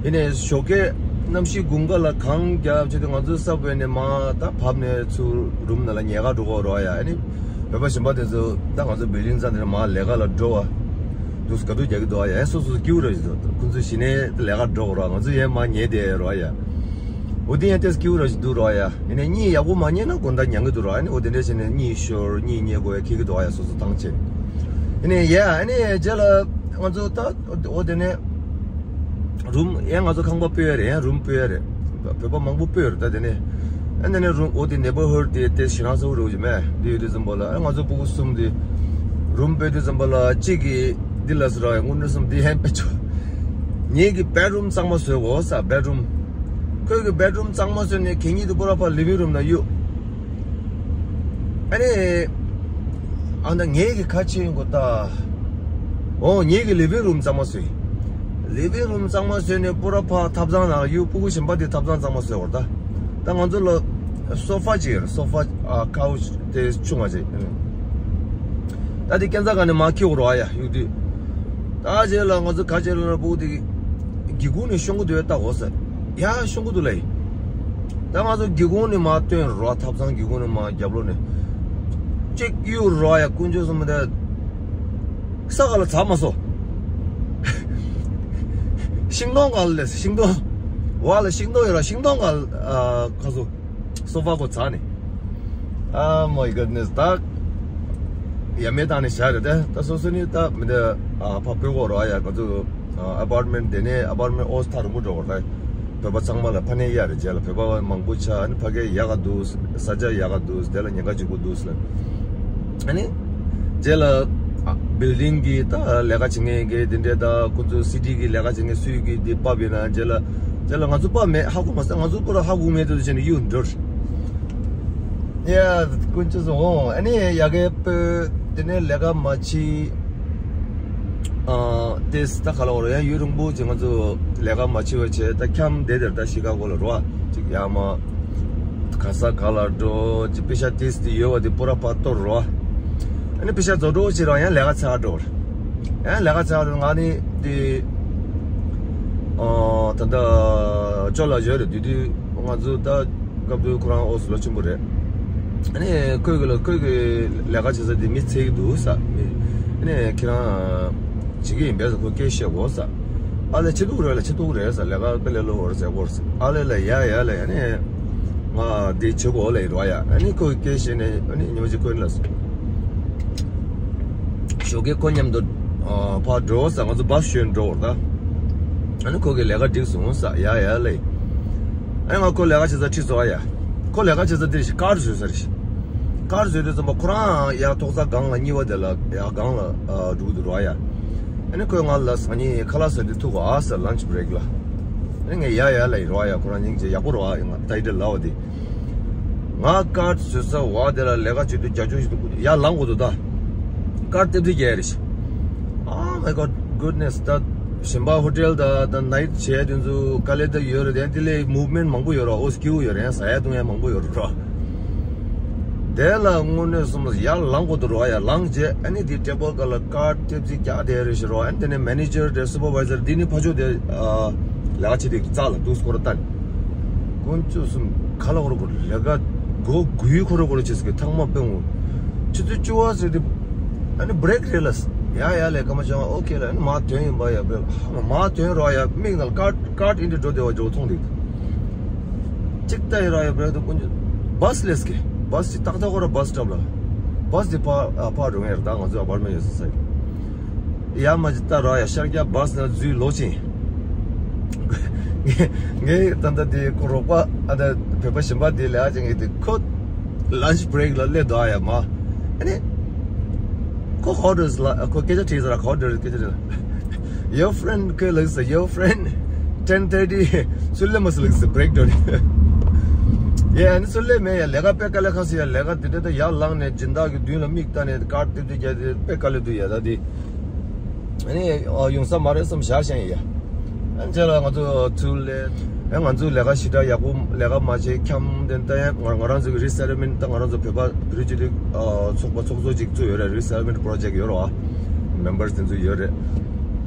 ཡིན་ནའི་ཞོགས་ཀས་གནམ་གཤིས་དགུན་ཁ་ལ་གངས་རྒྱབ་བྱས་དུས་ང་ཚོ་སབ་ཝེ་ནས་མར་ད་བབས་ནས་ཚུར་རུམ་ནང་ལ་ཉལ་ག་འགྲོ་གོ་རོ་ཡ། ཨ་ནི་ བོད་པ་གཞན་པ་དེ་ཚོ་ད་ང་ཚོ་བི་ལིང་ཚང་དེ་ནས་མར་ལས་ཀ་ལ་འགྲོ་བ། འདུག་དཀའ་སྡུག་རྒྱག་གི་འདུག་ཨ་ཡ། སོ་སོ་སྐྱིད་པོ་ར་ཞིག་འདུག་ཁོང་ཚོ་གཞི་ནས་ལས་ཀ་འགྲོ་དགོས་ར། ང་ཚོ་ཡན་མར་ཉལ་བསྡད་ར་ཡ། འོ་དེ་ཡན་ཏེ་སྐྱིད་པོ་ར་ཞིག་འདུག་ར་ཡ། ཡིན་ནའི་གཉིད་ཡག་པོ་མ་ཉལ་ན་དགོང་དག་ཉལ་གི་འདུག་ར། ཨ་ནི་འོ་དེ་འདྲ་བྱས་ནས་གཉིད་ཤོར་གཉིད་ཉལ་དགོས་ཡ་ཁེལ་གི་འདུག་ཨ་ཡ། སོ་སོ་ཐང་ཆད། ཡིན་ནའི་ཡ་ཨ་ནི་རྗེས་ལ་ང་ཚོ་ད་འོ་དེ་ནས། རུམ་ཡང་ང་ཚོ་ཁང་པ་སྤོ་ཡ་རེད། ཡང་རུམ་སྤོ་ཡ་རེད། བོད་པ་མང་པོ་སྤོ་ཡ་རེད་ད་དེ་ནས། ཨ་ནི་ནས་རུམ་འོ་དེ་ནེ་བར་ཧུཌ་དེ་དེ་ཞེད་སྣང་ཚ་པོ་རེད་ཅེས་མེད་འདི་ཡོད་དུས་ཙམ་པ་ལ། ཨ་ང་ཚོ་སྤུ་གུ་གསུམ་དེ་རུམ་སྤོ་དུས་ཙམ་པ་ལ་གཅིག་གིས་འདི་ལ་ཟེར་བ་ཡ། དངོས་གནས་སམ་འདི་ཧན་པེ་ཆོ། ངེད་ཀྱི་བེད་རུམ་གཙང་མ་བཟོས་གོ་ས། བེད་རུམ། ཁོས་ཀྱི་བེད་རུམ་གཙང་མ་བཟོས་ནས་གད་སྙིགས་དེ་པུ་ར་ཕར་ལི་ཝིང་རུམ་ནང་གཡུགས། ཨ་ནི། ཨ་ད་ངེད་ཀྱི་ཁ་ཕྱེ་ཡོང་གོ་ད། འོ་ངེད་ཀྱི་ལི་ཝིང་རུམ་གཙང་མ་བཟོས། ལི་ཝིང་རུམ་གཙང་མ་བཟོས་ནས་པུ་ར་ཕར་ཐབ་ཚང་ནང་གཡུགས། སྤུ་གུ་གཞན་པ་དེ་ཐབ་ཚང་གཙང་མ་བཟོས་བར་ད། ད་ང་ཚོ་ལ་སོ་ཕ་ཅིག་ཡོད་རེད། སོ་ཕ། ཨ་ཁའུ་ཆི་དེ་ཆུང་བ་ཅིག་ད་དེ་སྐས་འཛེག་སྒང་ནས་མར་འཁྱེར་དགོས་རེད་ཡ། གཡུག་དུས། ད་རྗེས་ལ་ང་ཚོ་ག་རྗེས་ལ་ན་སྤུ་གུ་དེ་སྒེའུ་ཁུང་ནས་ཤོང་གི་འདུག་ལྟ་དགོས་ཟེར། ཡ་ཤོང་གི་འདུག་ལེ། ད་ང་ཚོ་སྒེའུ་ཁུང་ནས་མར་བཏོན་རོ། ཐབ་ཚང་སྒེའུ་ཁུང་ནས་མར་རྒྱབ་ལོགས་ནས་གཅིག་གཡུག་རོ་ཡ། དཀོན་མཆོག་གསུམ་དེ་ས་ག་ལ་འཛེགས་མ་སོང་། ཤིང་སྡོང་ག་ལ་ལས། ཤིང་སྡོང་། བ་ལ་ཤིང་སྡོང་ཡོད་ར། ཤིང་སྡོང་ག་ལ་ཁ་སོ། སོ་ཕ་ཁོ་འཛེགས་ནས། Oh my goodness. ད་ཡ་མེད་བཏང་ནས་བཞག་རེད་དེ། ད་སོ་སོ་ནི་ད་མི་འདི་ཨ་ཕར་སྤོ་དགོས་རེད་ཡ། ང་ཚོ་ཨ་ཨ་པར་ཊི་མེན་ཊི་དེ་ནས་ཨ་པར་ཊི་མེན་ཊི་ཨོ་ཐག་རིང་པོ་འགྲོ་དགོས་རེད། བོད་པ་ཚང་མ་ལ་ཕ་ནས་གཡར་རེད། རྗེས་ལ་བོད་པ་མང་པོ་ཆགས། ཨ་ནི་ཕ་གིར་ཡག་ག་འདུག་ས་ཆ་ཡག་ག་འདུག་དེ་ལ་ཉེན་ཁ་ལྗིད་པོ་འདུག་ལབ། ཨ་ནི་རྗེས་ལ་ཨ་བིལ་ཌིང་གི་ད་ལས་ཀ་བྱེད་མཁན་གྱི་དེ་འདྲས། ད་ཁོ་ཚོ་སི་ཊི་གི་ལས་ཀ་བྱེད་མཁན་སུས་ཀྱི་དེ་པ་བི་ན་རྗེས་ལ། དེ་ལ་ང་ཚོ་པ་མེད། ཧ་གོ་མ་སོང་། ང་ཚོ་པུ་ར་ཧ་གོ་མེད་དུ་བྱས་ནས་གཡུག་འགྲོ། ཡ། དཀོན་མཆོག་གསུམ་འོང་། ཨ་ནི་ཡ་གི་སྤོ། དེ་ནས་ལས་ཀ་མ་བྱེད། ཨ་དེ་ད་ག་ལ་འོ་ར་ཡང་ཡུན་རིང་པོ་ཅིག་ང་ཚོ་ལས་ཀ་མ་བྱེད་པ་བྱས། ད་འཁྱམས་བསྡད་དེར་ད་ཤི་ཀ་གོ་ལ་རོ། ཅིག་ཡ་མ་ག་ས་ག་ལ་འགྲོ། ཅིག་པེ་ཤ་ཏིས་དེ་ཡོད་པ་དེ་པུ་ར་ཕར་གཏོར་རོ། ཨ་ནི་པེ་ཤ་རྫོགས་འགྲོ་ཅིག་རང་ཡང་ལས་ཀ་བྱེད་ག་འགྲོ། ཡང་ལས་ཀ་བྱེད་ག་འགྲོ། ང་ནི་དེ་ཨ་ད་ད་ཅོ་ལགས་ཡོད་རེད། དེ་དུས་ང་ཚོ་ད་སྐབས་དུས་ཁོ་རང་ཨོ་སི་ལོ་ཆེན་པོ་རེད། ཨ་ནི་ཁོས་གི་ལ་ཁོས་གི་ལས་ཀ་བྱེད་ས་དེ་མི་ཚད་ཀྱི་འདུག་ས། མི་ཨ་ནི་ཁྱེད་རང་བྱེད་ཀྱི་ཡིན་པས་ས། ཁོས་སྐད་བཤད་གོ་ས། ཨ་ལས་ཆེ་སྡུག་རེད་ལ། ཆེ་སྡུག་རེད་ས། ལས་ཀ་དཔེ་ལས་ལོ་བར་ཟེར་གོ་ས། ཨ་ལས་ལ་ཡ་ཡ་ལ་ཡ་ནི་ང་དེ་བྱེད་གོ་ལ་ཡི་རོ་ཡ། ཨ་ནི་ཁོས་སྐད་བཤད་ནས་ཨ་ནི་ཉི་མ་གཅིག་ཁོས་ལ་ཞོགས་ཀས་ཁོ་མཉམ་དུ་ཨ་ཕར་འགྲོ་ས། ང་ཚོ་བཱ་སི་ཞོན་འགྲོ་བར་ད། ཨ་ནི་ཁོ་གི་ལས་ཀ་འགྲིག་སོང་ས། ཡ་ཡ་ལ་ཡི། ཨ་ནི་ང་ཁོ་ལས་ཀ་བྱེད་ས་ཁྲིད་སོང་ཨ་ཡ། ཁོ་ལས་ཀ་བྱེད་ས་དེ་རེད་ཤག་ཀར་བཟོས་ས་རེད་ཤག་ཀར་བཟོས་དུས་ཙམ་པ་ཁོ་རང་ཡང་ཐོག་ས་སྒང་ལ་གཉིས་པ་དེ་ལ་ཡང་སྒང་ལ་ཨ་འགྲོ་གི་འདུག་རོ་ཡ། ཨ་ནི་ཁོས་ང་ལ་སང་ཉིན་ཁ་ལག་ཟ་དུས་ཐུག་གོ་ཨ་ས། ལན་ཆི་བྷི་རེག་ལ། ཨ་ནི་ངས་ཡ་ཡ་ལ་ཡི་རོ་ཡ། ཁོ་རང་སྙིང་རྗེ་ཡག་པོ་རོ་ཨ། ང་ཏའི་ཏི་ལ་བ་དེ། ང་ཀར་བཟོས་ས་བ་དེ་ལ་ལས་ཀ་བྱེད་དུས་རྒྱ་ཆུང་ཞིག་ཏུ་ཡར་ལངས་དགོས་འདུག་ད། ཀར་ཏེབ་ཏེ་རྒྱག་རེད་ཤག Oh my God, goodness. ད་གཞན་པ་ཧོ་ཊེལ་ད་ད་ནའིཊ་བྱས་དུས་ཚོ་དཀའ་ལས་ད་ཡོད་རེད་དེ། དེ་ལས་མུབ་མེན་ཊི་མང་པོ་ཡོད་ར། ཨོ་སི་ཀིའུ་ཡོད་རེད། ཟ་ཡ་བཏུང་ཡ་མང་པོ་ཡོད་ར། དེ་ལ་དངོས་གནས་སོང་ཙང་ཡར་ལངས་དགོས་འདུག་རོ་ཡ། ལངས་རྗེས་ཨ་ནི་དེ་ཊེ་བལ་སྒང་ལ་ཀར་ཏེབ་ཏེ་རྒྱག་བསྡད་རེད་ཤག་རོ། ཨ་ནི་དེ་ནས་མེ་ནེ་ཇར་དེ་སུ་པར་ཝའི་ཛར་དེ་ནི་ཕར་ཕྱོགས་དེ་ཨ་ལས་ཀ་བྱེད་དུས་རྩ་ལ་འདུག་སྐོར་བཏང་། དཀོན་མཆོག་གསུམ། ག་ལ་འཁོར་འཁོར་ལས་ཀ་སྒོ་དགུའི་འཁོར་འཁོར་བྱེད་ས་གི་ཐག་མ་དཔེ་འོང་། ཆུ་ཚོད་བཅུ་པ་ཟེར་དུས་ཨ་ནི་བྷི་རེག་རེད་ལ། ཡ་ཡ་ལས་ཀ་མ་བྱུང་། ཨོ་ཁེ་ལ། ཨ་ནི་མ་དོན་ཡིན་པ་ཡ་བྷི་རེག་མ་དོན་རོ་ཡ། མིག་ནང་ཀར་ཀར་ཨིན་དུ་འགྲོ་བསྡད་པ་འགྲོ་མཐོང་འདུག་ཅིག་ལྟ་ཡི་རོ་ཡ་བྷི་རེག་དུ་དཀོན་མཆོག་བྷ་སི་ལས་ཀི་བྷ་སི་ཅིག་ཏག་ཏག་ཁོ་ར་བྷ་སི་སི་ཊོབ་ལ། བྷ་སི་དེ་ཕར་ཨ་ཕར་འགྲོ་ངེས་རེད། ད་ང་ཚོའི་ཨ་པར་མེན་ཊི་ཡོད་ས་ས་ཡིན། ཡ་མ་ཅིག་ལྟ་རོ་ཡ། ཤར་རྒྱག་བྷ་སི་ནང་འཛུལ་ལོག་ཕྱིན། ངས་ངས་ད་ལྟ་དེ་ཁོ་རོགས་པ་ཨ་ད་བོད་པ་གཞན་པ་དེ་ལས་ཨ་ཅག་ངས་དེ་ཁོ་ལན་ཆི་བྷི་རེག་ལ་སླེབས་འདུག་ཨ་ཡ་མ། ཨ་ནི་ཁོ་ཧོ་ཌར་ལ་ཁོ་སྐད་ཆ་དྲིས་ས་ར། ཁོ་ཧོ་ཌར་སྐད་ཆ་དྲིས་ས། Your friend ཁོས་ལབ་ས། Your friend ten thirty སུ་སླེབས་མ་སུ་ལབ་ས། བྷི་རེག་འགྲོ་ནས། ཡ་ཨ་ནི་སུ་སླེབས་མེད་ཡ། ལས་ཀ་དཔེ་དཀའ་ལས་ཁག་སོང་ཡ། ལས་ཀ་དེ་འདྲ་ད་ཡར་ལངས་ནས་སྦྱིན་བདག་གི་མདུན་ལ་མིག་ལྟ་ནས་ཀར་ཏེབ་ཏེ་རྒྱག་དེ་དཔེ་དཀའ་ལས་འདུག་ཡ། ད་དེ་ཨ་ནི་ཨ་ཡོང་ས་མ་རེད་བསམ་བཞག་བཞག་ཡིན་ཡ། ཨ་ནི་རྗེས་ལ་ང་ཚོ་ཚུར་སླེབས། ཨ་ང་ཚོ་ལས་ཀ་ཞེ་དྲག་ཡག་པོ་ལས་ཀ་མ་བྱས་འཁྱམས་དེ་ད་ཡ། ང་ང་རང་ཚོ་གི་རི་སེ་ཊལ་མེན་ཊི་ད་ང་རང་ཚོ་བོད་པ་བོད་རིགས་སྤྱི་འཐུས་ཨ་ཚོགས་པ་ཚོགས་གཙོ་ཅིག་བཙུགས་ཡོད་རེད། རི་སེ་ཊལ་མེན་ཊི་པོ་རོ་ཇེག་ཡོད་རེད་བ། མེམ་བར་སི་དེ་ཚོ་ཡོད་རེད།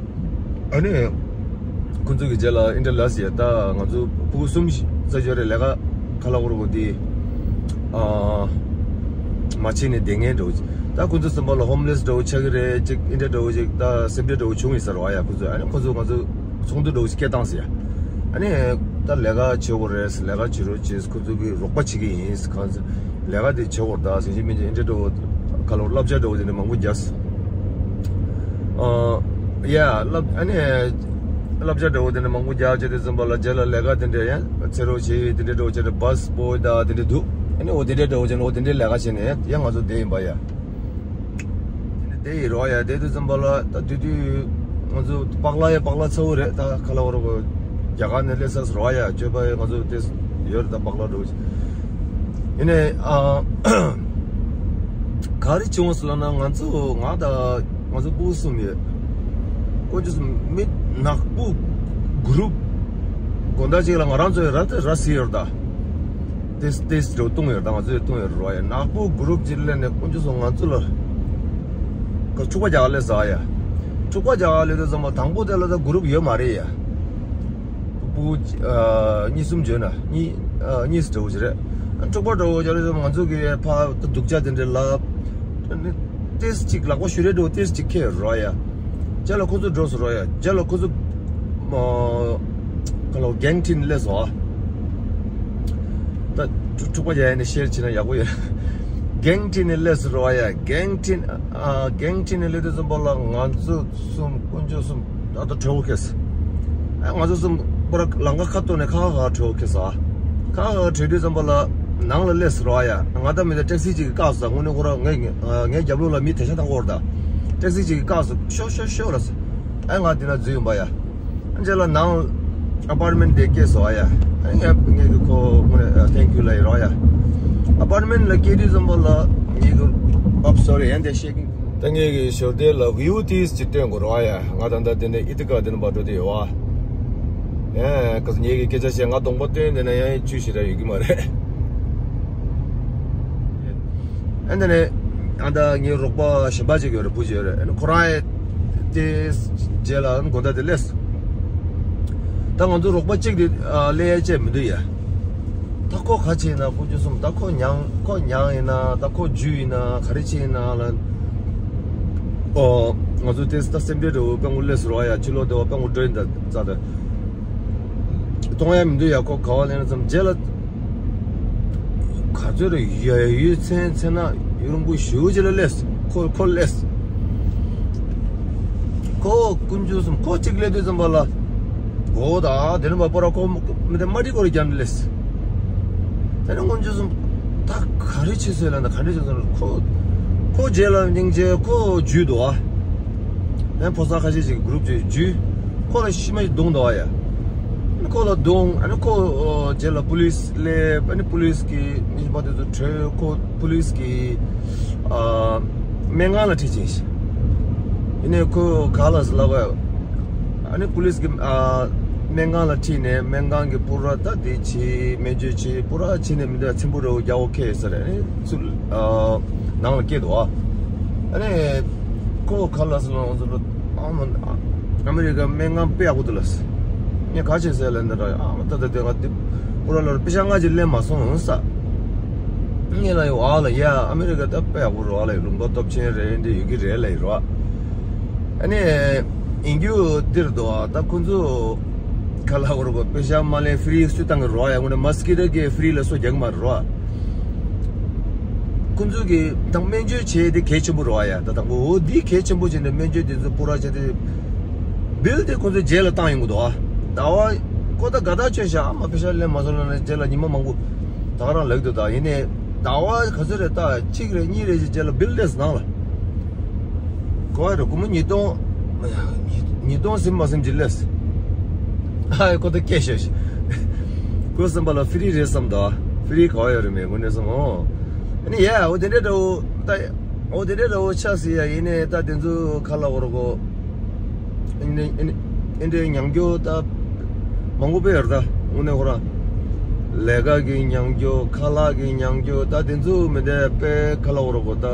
ཨ་ནི་ཁོང་ཚོ་གི་རྗེས་ལ་ཨིན་ཊར་ལ་སི་ཡ། ད་ང་ཚོ་ཕྲུ་གུ་གསུམ་ཙམ་ཡོད་རེད། ལས་ཀ་ག་ལ་འཁོར་འཁོར་དེ་ཨ་ མ་བྱས་ནས་བསྡད་མཁན་འདྲ་བོ་ཅིག་ད་ཁོ་ཚོ་སེམས་པ་ལ་ཧོམ་ལེས་འདྲ་བོ་ཆགས་ཀྱི་རེད། ཅིག་ཨིན་འདྲ་འདྲ་བོ་ཅིག་ད་སེམས་ཁྲལ་འདྲ་བོ་བྱུང་ཡིན་ས་རེད་བ་ཡ། ཁོ་ཚོ་ཨ་ནི་ཁོ་ཚོ་ང་ཚོ་ཚོགས་འདུ་འདྲ་བོ་ཅིག་སྐད་བཏང་ཟེར་ཡ། ཨ་ནི་ད་ལས་ཀ་བྱེད་དགོས་རེད། ལས་ཀ་བྱེད་རོགས་བྱེད། ཁོ་ཚོ་གི་རོགས་པ་བྱེད་ཀྱི་ཡིན། གང་ཚེ་ལས་ཀ་དེ་བྱེད་དགོས། ད་ཟིན་ཅིང་མིན་ཅིང་ཨིན་འདྲ་འདྲ་བོ་ག་ལ་བསླབ་བྱ་འདྲ་བོ་དེ་འདྲ་མང་པོ་རྒྱག་ཨ་ཡ་བསླབ་ཨ་ནི་བསླབ་བྱ་འདྲ་བོ་དེ་འདྲ་མང་པོ་རྒྱག་བྱས་དུས་ཙམ་པ་ལ་རྗེས་ལ་ལས་ཀ་དེ་འདྲ་ཡང་འཚོལ་རོགས་བྱེད། དེ་འདྲ་འདྲ་བོ་བྱས་ནས་བྷ་སི་བོ་ཡི་ད་དེ་འདྲ་འདུག་ཨ་ནི་འོ་དེ་འདྲ་འདྲ་བོ་བྱས་ནས་འོ་དེ་འདྲའི་ལས་ཀ་བྱས་ནས་ཡང་ང་ཚོ་བསྡད་ཡིན་པ་ཡ། དེ་ནས་དེ་ཡི་རོ་ཡ་དེ་དུས་ཙམ་པ་ལ་ད་དུས་དུས་ང་ཚོ་པག་ལ་ཡ་པག་ལ་ཚ་བོ་རེད། ད་ཁ་ལ་བོ་རོ་གོ་རྒྱ་གར་ནས་སླེབས་ས་རོ་ཡ། སྤྱོད་པ་ཡ་ང་ཚོ་དེ་ཡོད་རེད། ད་པག་ལ་འགྲོ་ཡིན་ནས་ཨ་ག་རེ་བྱུང་སོང་ལབ་ན། ང་ཚོ་ང་ད་ང་ཚོ་ཕྲུ་གུ་གསུམ་ཡོད། དཀོན་མཆོག་གསུམ་མི་ནག་པོ་གུ་རུབ་དགོང་དག་ཅིག་ལ་ང་རང་ཚོ་ཡ་ར་དེ་ར་སི་ཡོད་རེད། ད་ཏེས་ཏེས་འགྲོ་བཏུང་ཡོད། ད་ང་ཚོས་བཏུང་ཡོད་རོ་ཡ། ནག་པོ་གུ་རུབ་ཅིག་སླེབས་ནས་དཀོན་མཆོག་གསུམ་ང་ཚོ་ལ་འཁྲུག་པ་རྒྱག་ག་སླེབས་ས་ཡ། འཁྲུག་པ་རྒྱག་ག་སླེབས་དུས་ཙམ་པ་དང་པོ་དེ་ལ་ད་གུ་རུབ་ཡོད་མ་རེད་ཡ། ཕྲུ་གུ་ཨ་གཉིས་གསུམ་བྱོན་ན་གཉིས་ཨ་གཉིས་འདྲ་བོ་ཞིག་རེད། འཁྲུག་པ་འདྲ་བོ་རྒྱག་དུས་ཙམ་པ་ང་ཚོ་གི་ཕ་ད་སྡུག་ཅག་དེ་འདྲ་ལབ། ཏེས་ཅིག་ལག་པ་གཞུ་རེ་འགྲོ་ཏེས་ཅིག་ཁེལ་རོ་ཡ། རྗེས་ལ་ཁོ་ཚོ་འགྲོ་སོང་རོ་ཡ། རྗེས་ལ་ཁོ་ཚོ་ཨ་ག་ལ་གེང་ཁྲིན་སླེབས་སོང་ཨ། ད་འཁྲུག་པ་རྒྱག་ཡ་ནས་ཤེར་བྱེད་ན་ཡག་པོ་ཡོད། གེང་ཁྲིན་ནས་སླེབས་སོང་རོ་ཡ། གེང་ཁྲིན་ཨ་གེང་ཁྲིན་ནས་སླེབས་དུས་ཙམ་པ་ལ་ང་ཚོ་གསུམ་དཀོན་མཆོག་གསུམ་ད་ལྟ་གྲོད་ཁོག་ཁེལ་སོང་། ཨ་ང་ཚོ་གསུམ་པོ་ར་ལམ་ཁ་ཁ་ཐོག་ནས་ཁ་ཁ་ཁ་གྲོད་ཁོག་ཁེལ་སོང་ཨ། ཁ་ཁ་གྲོད་དུས་ཙམ་པ་ལ་ནང་ལ་སླེབས་སོང་རོ་ཡ། ང་ད་མི་ད་ཊེག་སི་ཅིག་གིས་བཀག་སོང་། དངོས་གནས་ཁོ་རང་ངའི་ངའི་རྒྱབ་ལོགས་ལ་མི་དེ་ཤ་ཐག་འོར་ད། ཊེག་སི་ཅིག་གིས་བཀག་སོང་། ཤོག་ཤོག་ཤོག་ལབ་སོང་། ཨ་ང་དེ་ན་འཛུལ་ཡོང་པ་ཡ། རྗེས་ལ་ནང་ཨ་པར་མེན་ཊི་དེ་སྐྱེལ་སོང་ཨ་ཡ། ཨ་ངས་ངས་ཁོ་དངོས་གནས་ཐེང་ཀིའུ་ལབ་ཡིན་རོ་ཡ། ཨ་པར་མེན་ཊི་ལ་སྐྱེལ་དུས་ཙམ་པ་ལ་ངས་ཁོ་ཨབ་སོ་རི་ཡན་དེ་ཤེག་ད་ངས་ཀྱི་ཞོར་དེ་ལ་ཝིའུ་ཏིས་ཅིག་སྟོན་དགོས་རོ་ཨ་ཡ། ང་ད་ལྟ་དེ་ནས་ཨི་ཐི་ཀ་དེ་ནས་འབའ་འགྲོ་དེ་ཡོད་ཨ། ཨེ་ཀ་ངས་ཀྱི་སྐད་ཆ་བཤད། ང་གདོང་པ་སྟོན་དེ་ན་ཡང་བཅུ་ཞེ་དྲག་ཡོད་ཀྱི་མ་རེད། ཨ་ནི་ཨ་ད་ངའི་རོགས་པ་གཞན་པ་ཅིག་ཡོད་རེད། བུ་ཅིག་ཡོད་རེད། ཨ་ནི་ཁོ་རང་ཡ་དེ་རྗེས་ལ་ཨ་ནི་དགོང་དག་དེ་སླེབས། ད་ང་ཚོ་རོགས་པ་གཅིག་དེ་ཨ་སླེབས་ཡ་བྱས་མི་འདུག་ཡ། ད་ཁོ་ག་བྱས་ན་ཁོ་ཅུ་གསུམ་ད་ཁོ་མྱང་ཁོ་མྱང་ཡིན་ན་ད་ཁོ་འཇུ་ཡིན་ན་ག་རེ་བྱས་ཡིན་ན་ལ། ཨོ་ང་ཚོ་དེ་ད་སེམས་ཁྲལ་འདྲ་བོ་དཔེ་མོ་སླེབས་སོང་ར་ཡ། ཕྱི་ལོགས་དེ་བ་དཔེ་མོ་འགྲོ་ཡིན་ད་ཙ་ད། གཏོང་ཡ་མི་འདུག་ཡ། ཁོ་ག་བ་ལེན་ན་ཙམ་རྗེས་ལ། ག་ཚོད་རེ་ཡོད་ཡོད་ཚན་ཚན་ན་ཡུན་རིང་པོ་ཞེ་པོ་ཅིག་ལ་སླེབས། ཁོ་ཁོ་སླེབས། ཁོ་དཀོན་མཆོག་གསུམ་ཁོ་གཅིག་སླེབས་དུས་ཙམ་པ་ལ། འོ་ད་དེ་ནས་མ་པོ་ར་ཁོ་མི་དེ་མ་ཏི་ཀོ་རེ་རྒྱབ་ནས་སླེབས། དེ་ནས་དཀོན་མཆོག་གསུམ་ད་ག་རེ་བྱེད་སོང་ལབ་ན་ག་འདྲ་བྱེད་སོང་ལབ་ན་ཁོ་ཁོ་རྗེས་ལ་སྙིང་རྗེ་ཁོ་འཇུས་འདུག་ཨ། ཨ་ནི་ཕོ་གསར་ཁ་ཤས་ཅིག་གི་གུ་རུབ་ཅིག་འཇུས། ཁོ་ལ་ཤི་མ་ཞིག་བརྡུངས་འདུག་ཨ་ཡ། ཨ་ནི་ཁོ་ལ་བརྡུངས། ཨ་ནི་ཁོ་རྗེས་ལ་པུ་ལིས་སླེབས། ཨ་ནི་པུ་ལིས་ཀྱིས་མི་གཞན་པ་དེ་ཚོ་བྲོས། ཁོ་པུ་ལིས་ཀྱིས་ཨ་སྨན་ཁང་ལ་ཁྲིད་ཕྱིན་ཤག་ཡིན་ནའི་ཁོས་ག་ལ་ཟེར་ལབ་གོ། ཨ་ནི་པུ་ལིས་ཀྱིས་ཨ་སྨན་ཁང་ལ་ཁྲིད་ནས་སྨན་ཁང་གི་པུ་ར་ད་དེ་བྱས། སྨན་བཅོས་བྱས། པུ་ར་བྱས་ནས་མི་འདུག་ཚིམ་པོ་རེ་བོ་རྒྱག་ཨོ་ཁེ་ཟེར། ཨ་ནི་ཚུར་ཨ་ནང་ལ་སྐྱེལ་འདུག་ཨ། ཨ་ནི་ཁོ་ག་ལ་ཟེར་ལབ་ང་ཚོ་ལ་ཨ་མ་ཨ་མི་རི་ཀ་སྨན་ཁང་དཔེ་ཡག་པོ་འདུག་ལབ། ངས་ག་བྱས་ཟེར་ལབ་འདི་འདྲ། ཨ་མ་ད་ད་དེ་ག་དེ་པུ་ར་ལ་པེ་ཤ་ང་ཅིག་ལེན་མ་སོང་ས། ངས་ལབ་ཡོད་ཨ་ལ་ཡ། ཨ་མི་རི་ཀ་ད་དཔེ་ཡག་པོ་རེད་ཨ་ལ། ལུང་པ་སྟོབས་ཆེན་རེད། འདི་ཡོད་ཀྱི་རེད་ལབ་ཡོད་རོ། ཨ་ནི་ཡིན་རྒྱུ་འདིར་འདུག་ཨ། ད་ཁོ་ཚོ་ག་ལ་བར་གོ་པེ་ཤ་མ་ལེན་ཧྥི་རི་སུས་བཏང་གི་རོ་ཡ། དངོས་གནས་མ་སི་ཀི་ཊོ་གི་ཧྥི་རི་ལ་སུ་རྒྱག་གི་མ་རེད་རོ། ཁོ་ཚོ་གི་དང་སྨན་བཅོས་བྱས་དེ་གལ་ཆེན་པོ་རེད་བ་ཡ། ད་དང་པོ་འོ་འདི་གལ་ཆེན་པོ་བྱས་ནས་སྨན་བཅོས་དེ་ཚོ་པུ་ར་བྱས་ཏེ་བིལ་དེ་ཁོ་ཚོས་རྗེས་ལ་བཏང་ཡོང་གི་འདུག་ཨ། ཟླ་བ་ཁོ་ད་དགའ་ཐག་ཆོད་ཤག་ཨ་མ་པེ་ཤ་ལེན་མ་སོང་ན་རྗེས་ལ་ཉི་མ་མང་པོ་ད་ག་རང་ལབ་ཀྱི་འདུག་ད་ཡིན་ནའི་ཟླ་བ་ག་ཚོད་རེད། ད་གཅིག་རེད་གཉིས་རེད་ཅེས་རྗེས་ལ་བིལ་དེ་ནང་ལ་གོ་བ་རེད། སྒོར་མོ་ཉིས་སྟོང་ཉིས་སྟོང་ཟིན་མ་ཟིན་ཅིག་སླེབས། ཨ་ཁོ་ད་སྐད་ཤོད་ཤིག་ཁོ་སེམས་པ་ལ་ཧྥི་རི་རེད་བསམ་འདུག་ཧྥི་རི་ག་བ་ཡོད་རེད་མེད་དངོས་གནས་བསམ་འོང་། ཨ་ནི་ཡ་འོ་དེ་འདྲའི་འདྲ་བོ་ད་འོ་དེ་འདྲའི་འདྲ་བོ་ཆགས་སྲིད་ཡ། ཡིན་ནའི་ད་དེ་ཚོ་ག་ལ་བར་གོ་ཨེ་འདྲའི་ཨེ་འདྲའི་ཨེ་འདྲའི་ཉམས་འགྱུར་ད་མང་པོ་དཔེ་ཡོད་རེད། ད་དངོས་གནས་ཁོ་རང་ལས་ཀ་གི་ཉམས་འགྱུར་ཁ་ལག་གི་ཉམས་འགྱུར་ད་དེ་ཚོ་མི་འདྲ་དཔེ་ག་ལ་བར་གོ་ད་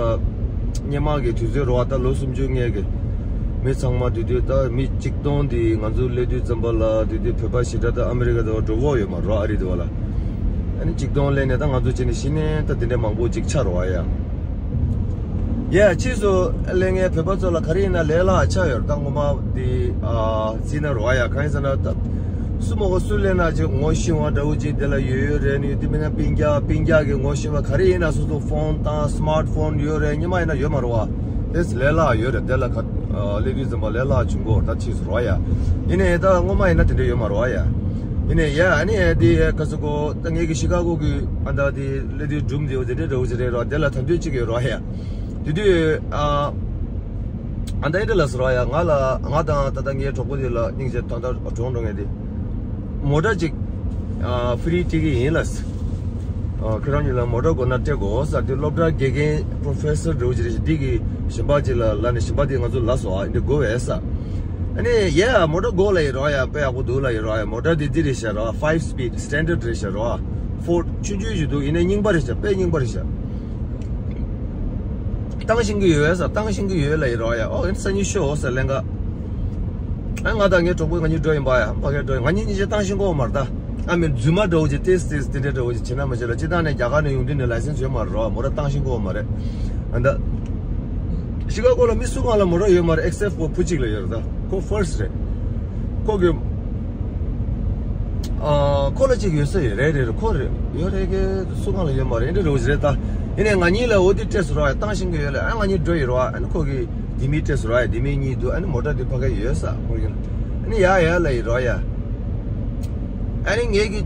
སྔོན་མ་གི་དུས་ཚོད་རེད་བ། ད་ལོ་སུམ་ཅུ་སྔོན་གྱི་མི་ཚང་མ་དུས་དུས་ད་མི་གཅིག་སྟོང་དེ་ང་ཚོ་སླེབས་དུས་ཙམ་པ་ལ་དུས་དུས་བོད་པ་ཞེ་དྲག་ད་ཨ་མི་རི་ཀ་དུ་འགྲོ་གི་ཡོད་མ་རེད། ཨ་རི་དུ་བ་ལ་ཨ་ནི་གཅིག་སྟོང་སླེབས་ནས་ད་ང་ཚོ་བྱས་ནས་གཞི་ནས་ད་དེ་འདྲ་མང་པོ་ཅིག་ཆགས་རེད་བ་ཡ། ཡ། ཕྱིས་སུ་སླེབས་མཁན་བོད་པ་ཚོ་ལ་ག་རེ་ཡིན་ན་ལས་སླ་ཆགས་ཡོད་རེད། ད་ངོ་མ་འདི་ཨ་བརྩིས་ན་རོ་ཡ། གང་ཡིན་ཟེར་ན་ད་སུ་མོ་ག་སུ་སླེབས་ན་ཅིག་ངོ་ཤེས་པ་འདྲ་བོ་ཅིག་དེ་ལ་ཡོད་ཡོད་རེད། ནི་དེ་མིན་ན་སྤུན་ཀྱག་སྤུན་ཀྱག་གི་ངོ་ཤེས་པ་ག་རེ་ཡིན་ན་སོ་སོ་ཕོན་དང་སི་མཱར་ཕོན་ཡོད་རེད། སྔོན་མ་ཡིན་ན་ཡོད་མ་རེད་བ། དེ་ལས་སླ་ཡོད་རེད། དེ་ལ་ག་ཨ་སླེབས་དུས་ཙམ་པ་ལས་སླ་བྱུང་གོ་ད་ཕྱིས་སུ་རོ་ཡ། ཡིན་ནའི་ད་སྔོན་མ་ཡིན་ན་དེ་འདྲ་ཡོད་མ་རེད་བ་ཡ། ཡིན་ནའི་ཡ་ཨ་ནི་ཡ་དེ་ཡ་ག་ཟེར་གོ་ད་ངེད་ཀྱི་ཤི་ཀ་གོ་གི་ཨ་ད་དེ་སླེབས་དུས་སྒྲུང་དེ་འོ་དེ་འདྲ་འདྲ་བོ་ཅིག་རེད་རོ། དེ་ལ་ད་དུང་གཅིག་ཡོད་རོ་ཡ། དེ་དུས་ཨ་ཨ་ད་ཨེ་འདྲ་ལ་ཟེར་བ་ཡ། ང་ལ་ང་དང་ད་ལྟ་ངའི་གྲོགས་པོ་དེ་ལ་སྙིང་རྗེ་ད་ལྟ་གྲོངས་འགྲོ་མཁན་དེ་མོ་ཊ་ཅིག་ཨ་ཕི་རི་སྤྲད་ཀྱི་ཡིན་ལ། ཨ་ཁྱེད་རང་གཉིས་ལ་མོ་ཊ་དགོས་ན་སྤྲད་དགོས་ཟེར་དུས་སློབ་གྲྭ་དགེ་རྒན་པོ་རོ་ཕེ་སར་འདྲ་བོ་ཅིག་རེད་ཤག་འདི་གི་གཞན་པ་ཅིག་ལ་ལབ་ནས་གཞན་པ་དེ་ང་ཚོ་ལབ་སོང་། ཨ་འདི་དགོས་པས་ཟེར། ཨ་ནི་ཡ་མོ་ཊ་དགོས་ལབ་ཡིན་རོ་ཡ། དཔེ་ཡག་པོ་འདུག་ལབ་ཡིན་རོ་ཡ། མོ་ཊ་འདི་འདི་རེད་ཤག་རོ། ཕའིབ་སི་པིཌ་སི་ཊན་ཌར་ཌི་རེད་ཤག་རོ། ཕོར་ཌི་ཆུང་ཆུང་ཞིག་འདུག་ཡིན་ནའི་རྙིང་པ་རེད་ཤག་དཔེ་རྙིང་པ་རེད་ཤག་བཏང་ཤེས་ཀྱི་ཡོད་ཟེར། བཏང་ཤེས་ཀྱི་ཡོད་ལབ་ཡིན་རོ་ཡ། ཨོ་ཨེ་ནི་སང་ཉིན་ཤོག་ཟེར་ལན་ག་ཨ་ང་དང་ངའི་གྲོགས་པོ་ང་གཉིས་འགྲོ་ཡིན་པ་ཡ། ཕ་གིར་འགྲོ་ཡིན། ང་གཉིས་གཉིས་ཆ་བཏང་ཤེས་ཀྱི་ཡོད་མ་རེད་ད། ཨ་མི་རྫུན་མ་འདྲ་བོ་ཅིག་ཏེས་ཏེས་དེ་འདྲ་འདྲ་བོ་ཅིག་བྱེད་ན་མ་བྱེད་ལ། སྤྱིར་བཏང་ནས་རྒྱ་གར་ནས་ཡོང་དུས་ནས་ལའི་སེན་སི་ཡོད་མ་རེད་རོ། མོ་ཊ་བཏང་ཤེས་ཀྱི་ཡོད་མ་རེད། ཨ་ད་ཤི་ཀ་གོ་ལ་མི་སུ་གང་ལ་མོ་ཊ་ཡོད་མ་རེད། ཨེག་སེབ་ཕོར་བུ་གཅིག་ལ་ཡོད་རེད་ད། ཁོ་ཕར་སི་ཊི་རེད། ཁོ་གི་ཨ་ཁོ་ལ་གཅིག་ཡོད་ས་ཡོད་རེད། རེད་རེད། ཁོ་རེད་ཡོད་རེད་གི། སུ་གང་ལ་ཡོད་མ་རེད། འདི་འདྲ་འདྲ་བོ་ཅིག་རེད་ད། ཡིན་ནའི་ང་གཉིས་ལ་འོ་དེ་སྤྲད་སོང་རོ་ཡ། བཏང་ཤེས་ཀྱི་ཡོད་ལ། ཨ་ང་གཉིས་འགྲོ་ཡིན་རོ། ཨ་ནི་ཁོ་གི་དེ་མི་སྤྲད་སོང་རོ་ཡ། དེ་མི་གཉིས་འདུག་ཨ་ནི་མོ་ཊ་དེ་ཕ་ག་ཡོད་ས་ཁོ་ཡིན། ཨ་ནི་ཡ་ཡ་ལབ་ཡིན་རོ་ཡ། ཨ་ནི་ངེད་ཀྱིས་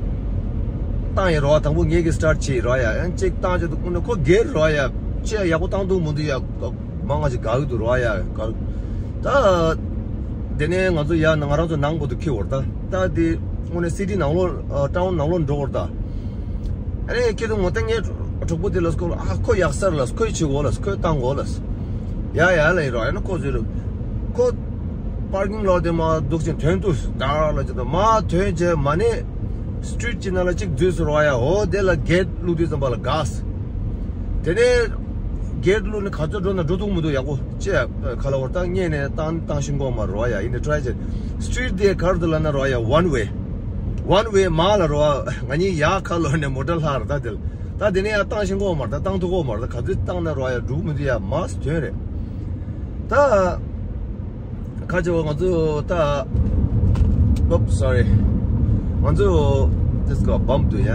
བཏང་ཡིན་རོ། དང་པོ་ངེད་ཀྱིས་སི་ཊར་ཊི་བྱས་ཡིན་རོ་ཡ། ཨ་ནི་གཅིག་བཏང་བྱས་འདུག་ཁོ་སྒེར་རོ་ཡ། ཅི་ཡག་པོ་བཏང་འདུག་མི་འདུག་ཡ། མང་ང་ཅིག་དགའ་གི་འདུག་རོ་ཡ། དགའ། ད་དེ་ནས་ང་ཚོ་ཡ་ང་རང་ཚོ་ནང་བར་དུ་འཁྱེར་བ་རེད་ད། ད་དེ་དངོས་གནས་སི་ཊི་ནང་ལོགས་ཨ་ཊའུན་ནང་ལོགས་འགྲོ་བ་རེད་ད། ཨ་ནི་ཁྱེད་ཚོ་ངོ་ད་ངའི་གྲོགས་པོ་དེ་ལ་སྐོར་ཨ་ཁོ་ཡག་ས་རེད་ལ། ཁོས་བྱེད་དགོས་ལ། ཁོས་བཏང་དགོས་ལ། ཡ་ཡ་ལབ་ཡིན་རོ། ཨ་ནི་ཁོ་ཚོས་རོ། ཁོ་པར་ཀིང་ལོ་དེ་མར་འདུག་ཅིང་ཐོན་དུས་ད་ལ་ཅིག་ད་མར་ཐོན་རྗེས་མ་ནས་སི་ཊི་རིཊ་གཅིག་ནང་ལ་གཅིག་འཛུལ་སོང་རོ་ཡ། འོ་དེ་ལ་གེ་ཊི་བླུགས་དུས་ཙམ་པ་ལ་འགགས། དེ་ནས་གེ་ཊི་བླུགས་ནས་ག་ཚོད་འགྲོ་ན་འགྲོ་ཐུབ་མི་འདུག་ཡག་པོ་ཅེས་ཁ་ལ་བར་ད་ངས་ནས་བཏང་བཏང་ཤེས་ཀྱི་ཡོད་མ་རེད་རོ་ཡ། ཡིན་ནའི་ཊི་རའི་བྱས། སི་ཊི་རིཊ་དེ་ག་རེ་འདུག་ལབ་ན་རོ་ཡ། ཝན་ཝེ། ཝན་ཝེ་མར་ལ་རོ་ཡ། ང་གཉིས་ཡར་ཁ་ལོག་ནས་མོ་ཊ་ལྷག་རེད་ད། དེ་ལ་ད་དེ་ནས་ཡར་བཏང་ཤེས་ཀྱི་ཡོད་མ་རེད་ད། བཏང་ཐུབ་ཀྱི་ཡོད་མ་རེད་ད། ག་ཚོད་བཏང་ན་རོ་ཡ་འགྲོ་གི་མི་འདུག་ཡ། མར་ཐོན་རེད་ད། ཁ་ཆེ་བ་ང་ཚོ་ད། Oops, sorry. ང་ཚོ་this got bump དུ་ཡ།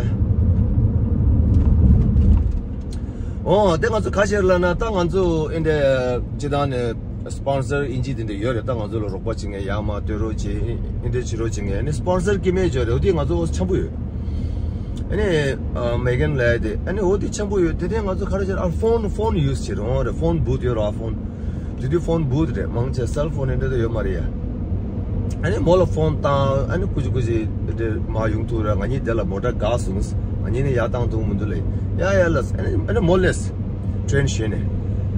ཨོ་དེ་ང་ཚོ་ཁ་ཤས་ལ་ན་ད་ང་ཚོ་ཨིན་ཌི་ཡ་སྤྱི་བཏང་ནས་སི་པོན་སར་ཨིན་ཇི་དེ་འདྲ་ཡོད་རེད། ད་ང་ཚོ་ལ་རོགས་པ་བྱེད་མཁན་ཡར་མར་སྟོན་རོགས་བྱེད། ཨིན་ཌི་ཡ་བྱེད་རོགས་བྱེད་མཁན། ཨ་ནི་སི་པོན་སར་སྐྱེ་དམན་ཡོད་རེད། འོ་དེ་ང་ཚོ་འཆམ་པོ་ཡོད། ཨ་ནི་མེ་གན་ལབ་ཡ་དེ་ཨ་ནི་འོ་དེ་འཆམ་པོ་ཡོད། དེ་དེ་ང་ཚོ་ག་རེ་བྱེད་ཨ་ཕོན་ཕོན་ཡུ་སི་བྱེད་རོགས་རེད། ཕོན་བུ་ཐི་ཡོད་རོགས་ཨ་ཕོན། དེ་དུས་ཕོན་བུ་ཐི་རེད། མང་ཆེ་སེལ་ཕོན་ཨེ་འདྲ་དེ་ཡོད་མ་རེད་ཡ། ཨ་ནི་མོ་ལ་ཕོན་བཏང་། ཨ་ནི་ཀུ་ཅི་ཀུ་ཅི་དེ་མར་ཡོང་ཐུབ་ར། ང་གཉིས་དེ་ལ་མོ་ཊ་འགག་སོང་། ང་གཉིས་ནི་ཡར་བཏང་ཐུབ་མི་འདུག་ལབ། ཡ་ཡ་ལ། ཨ་ནི་ཨ་ནི་མོ་སླེབས། ཊི་རེན་ཞོན་ནས།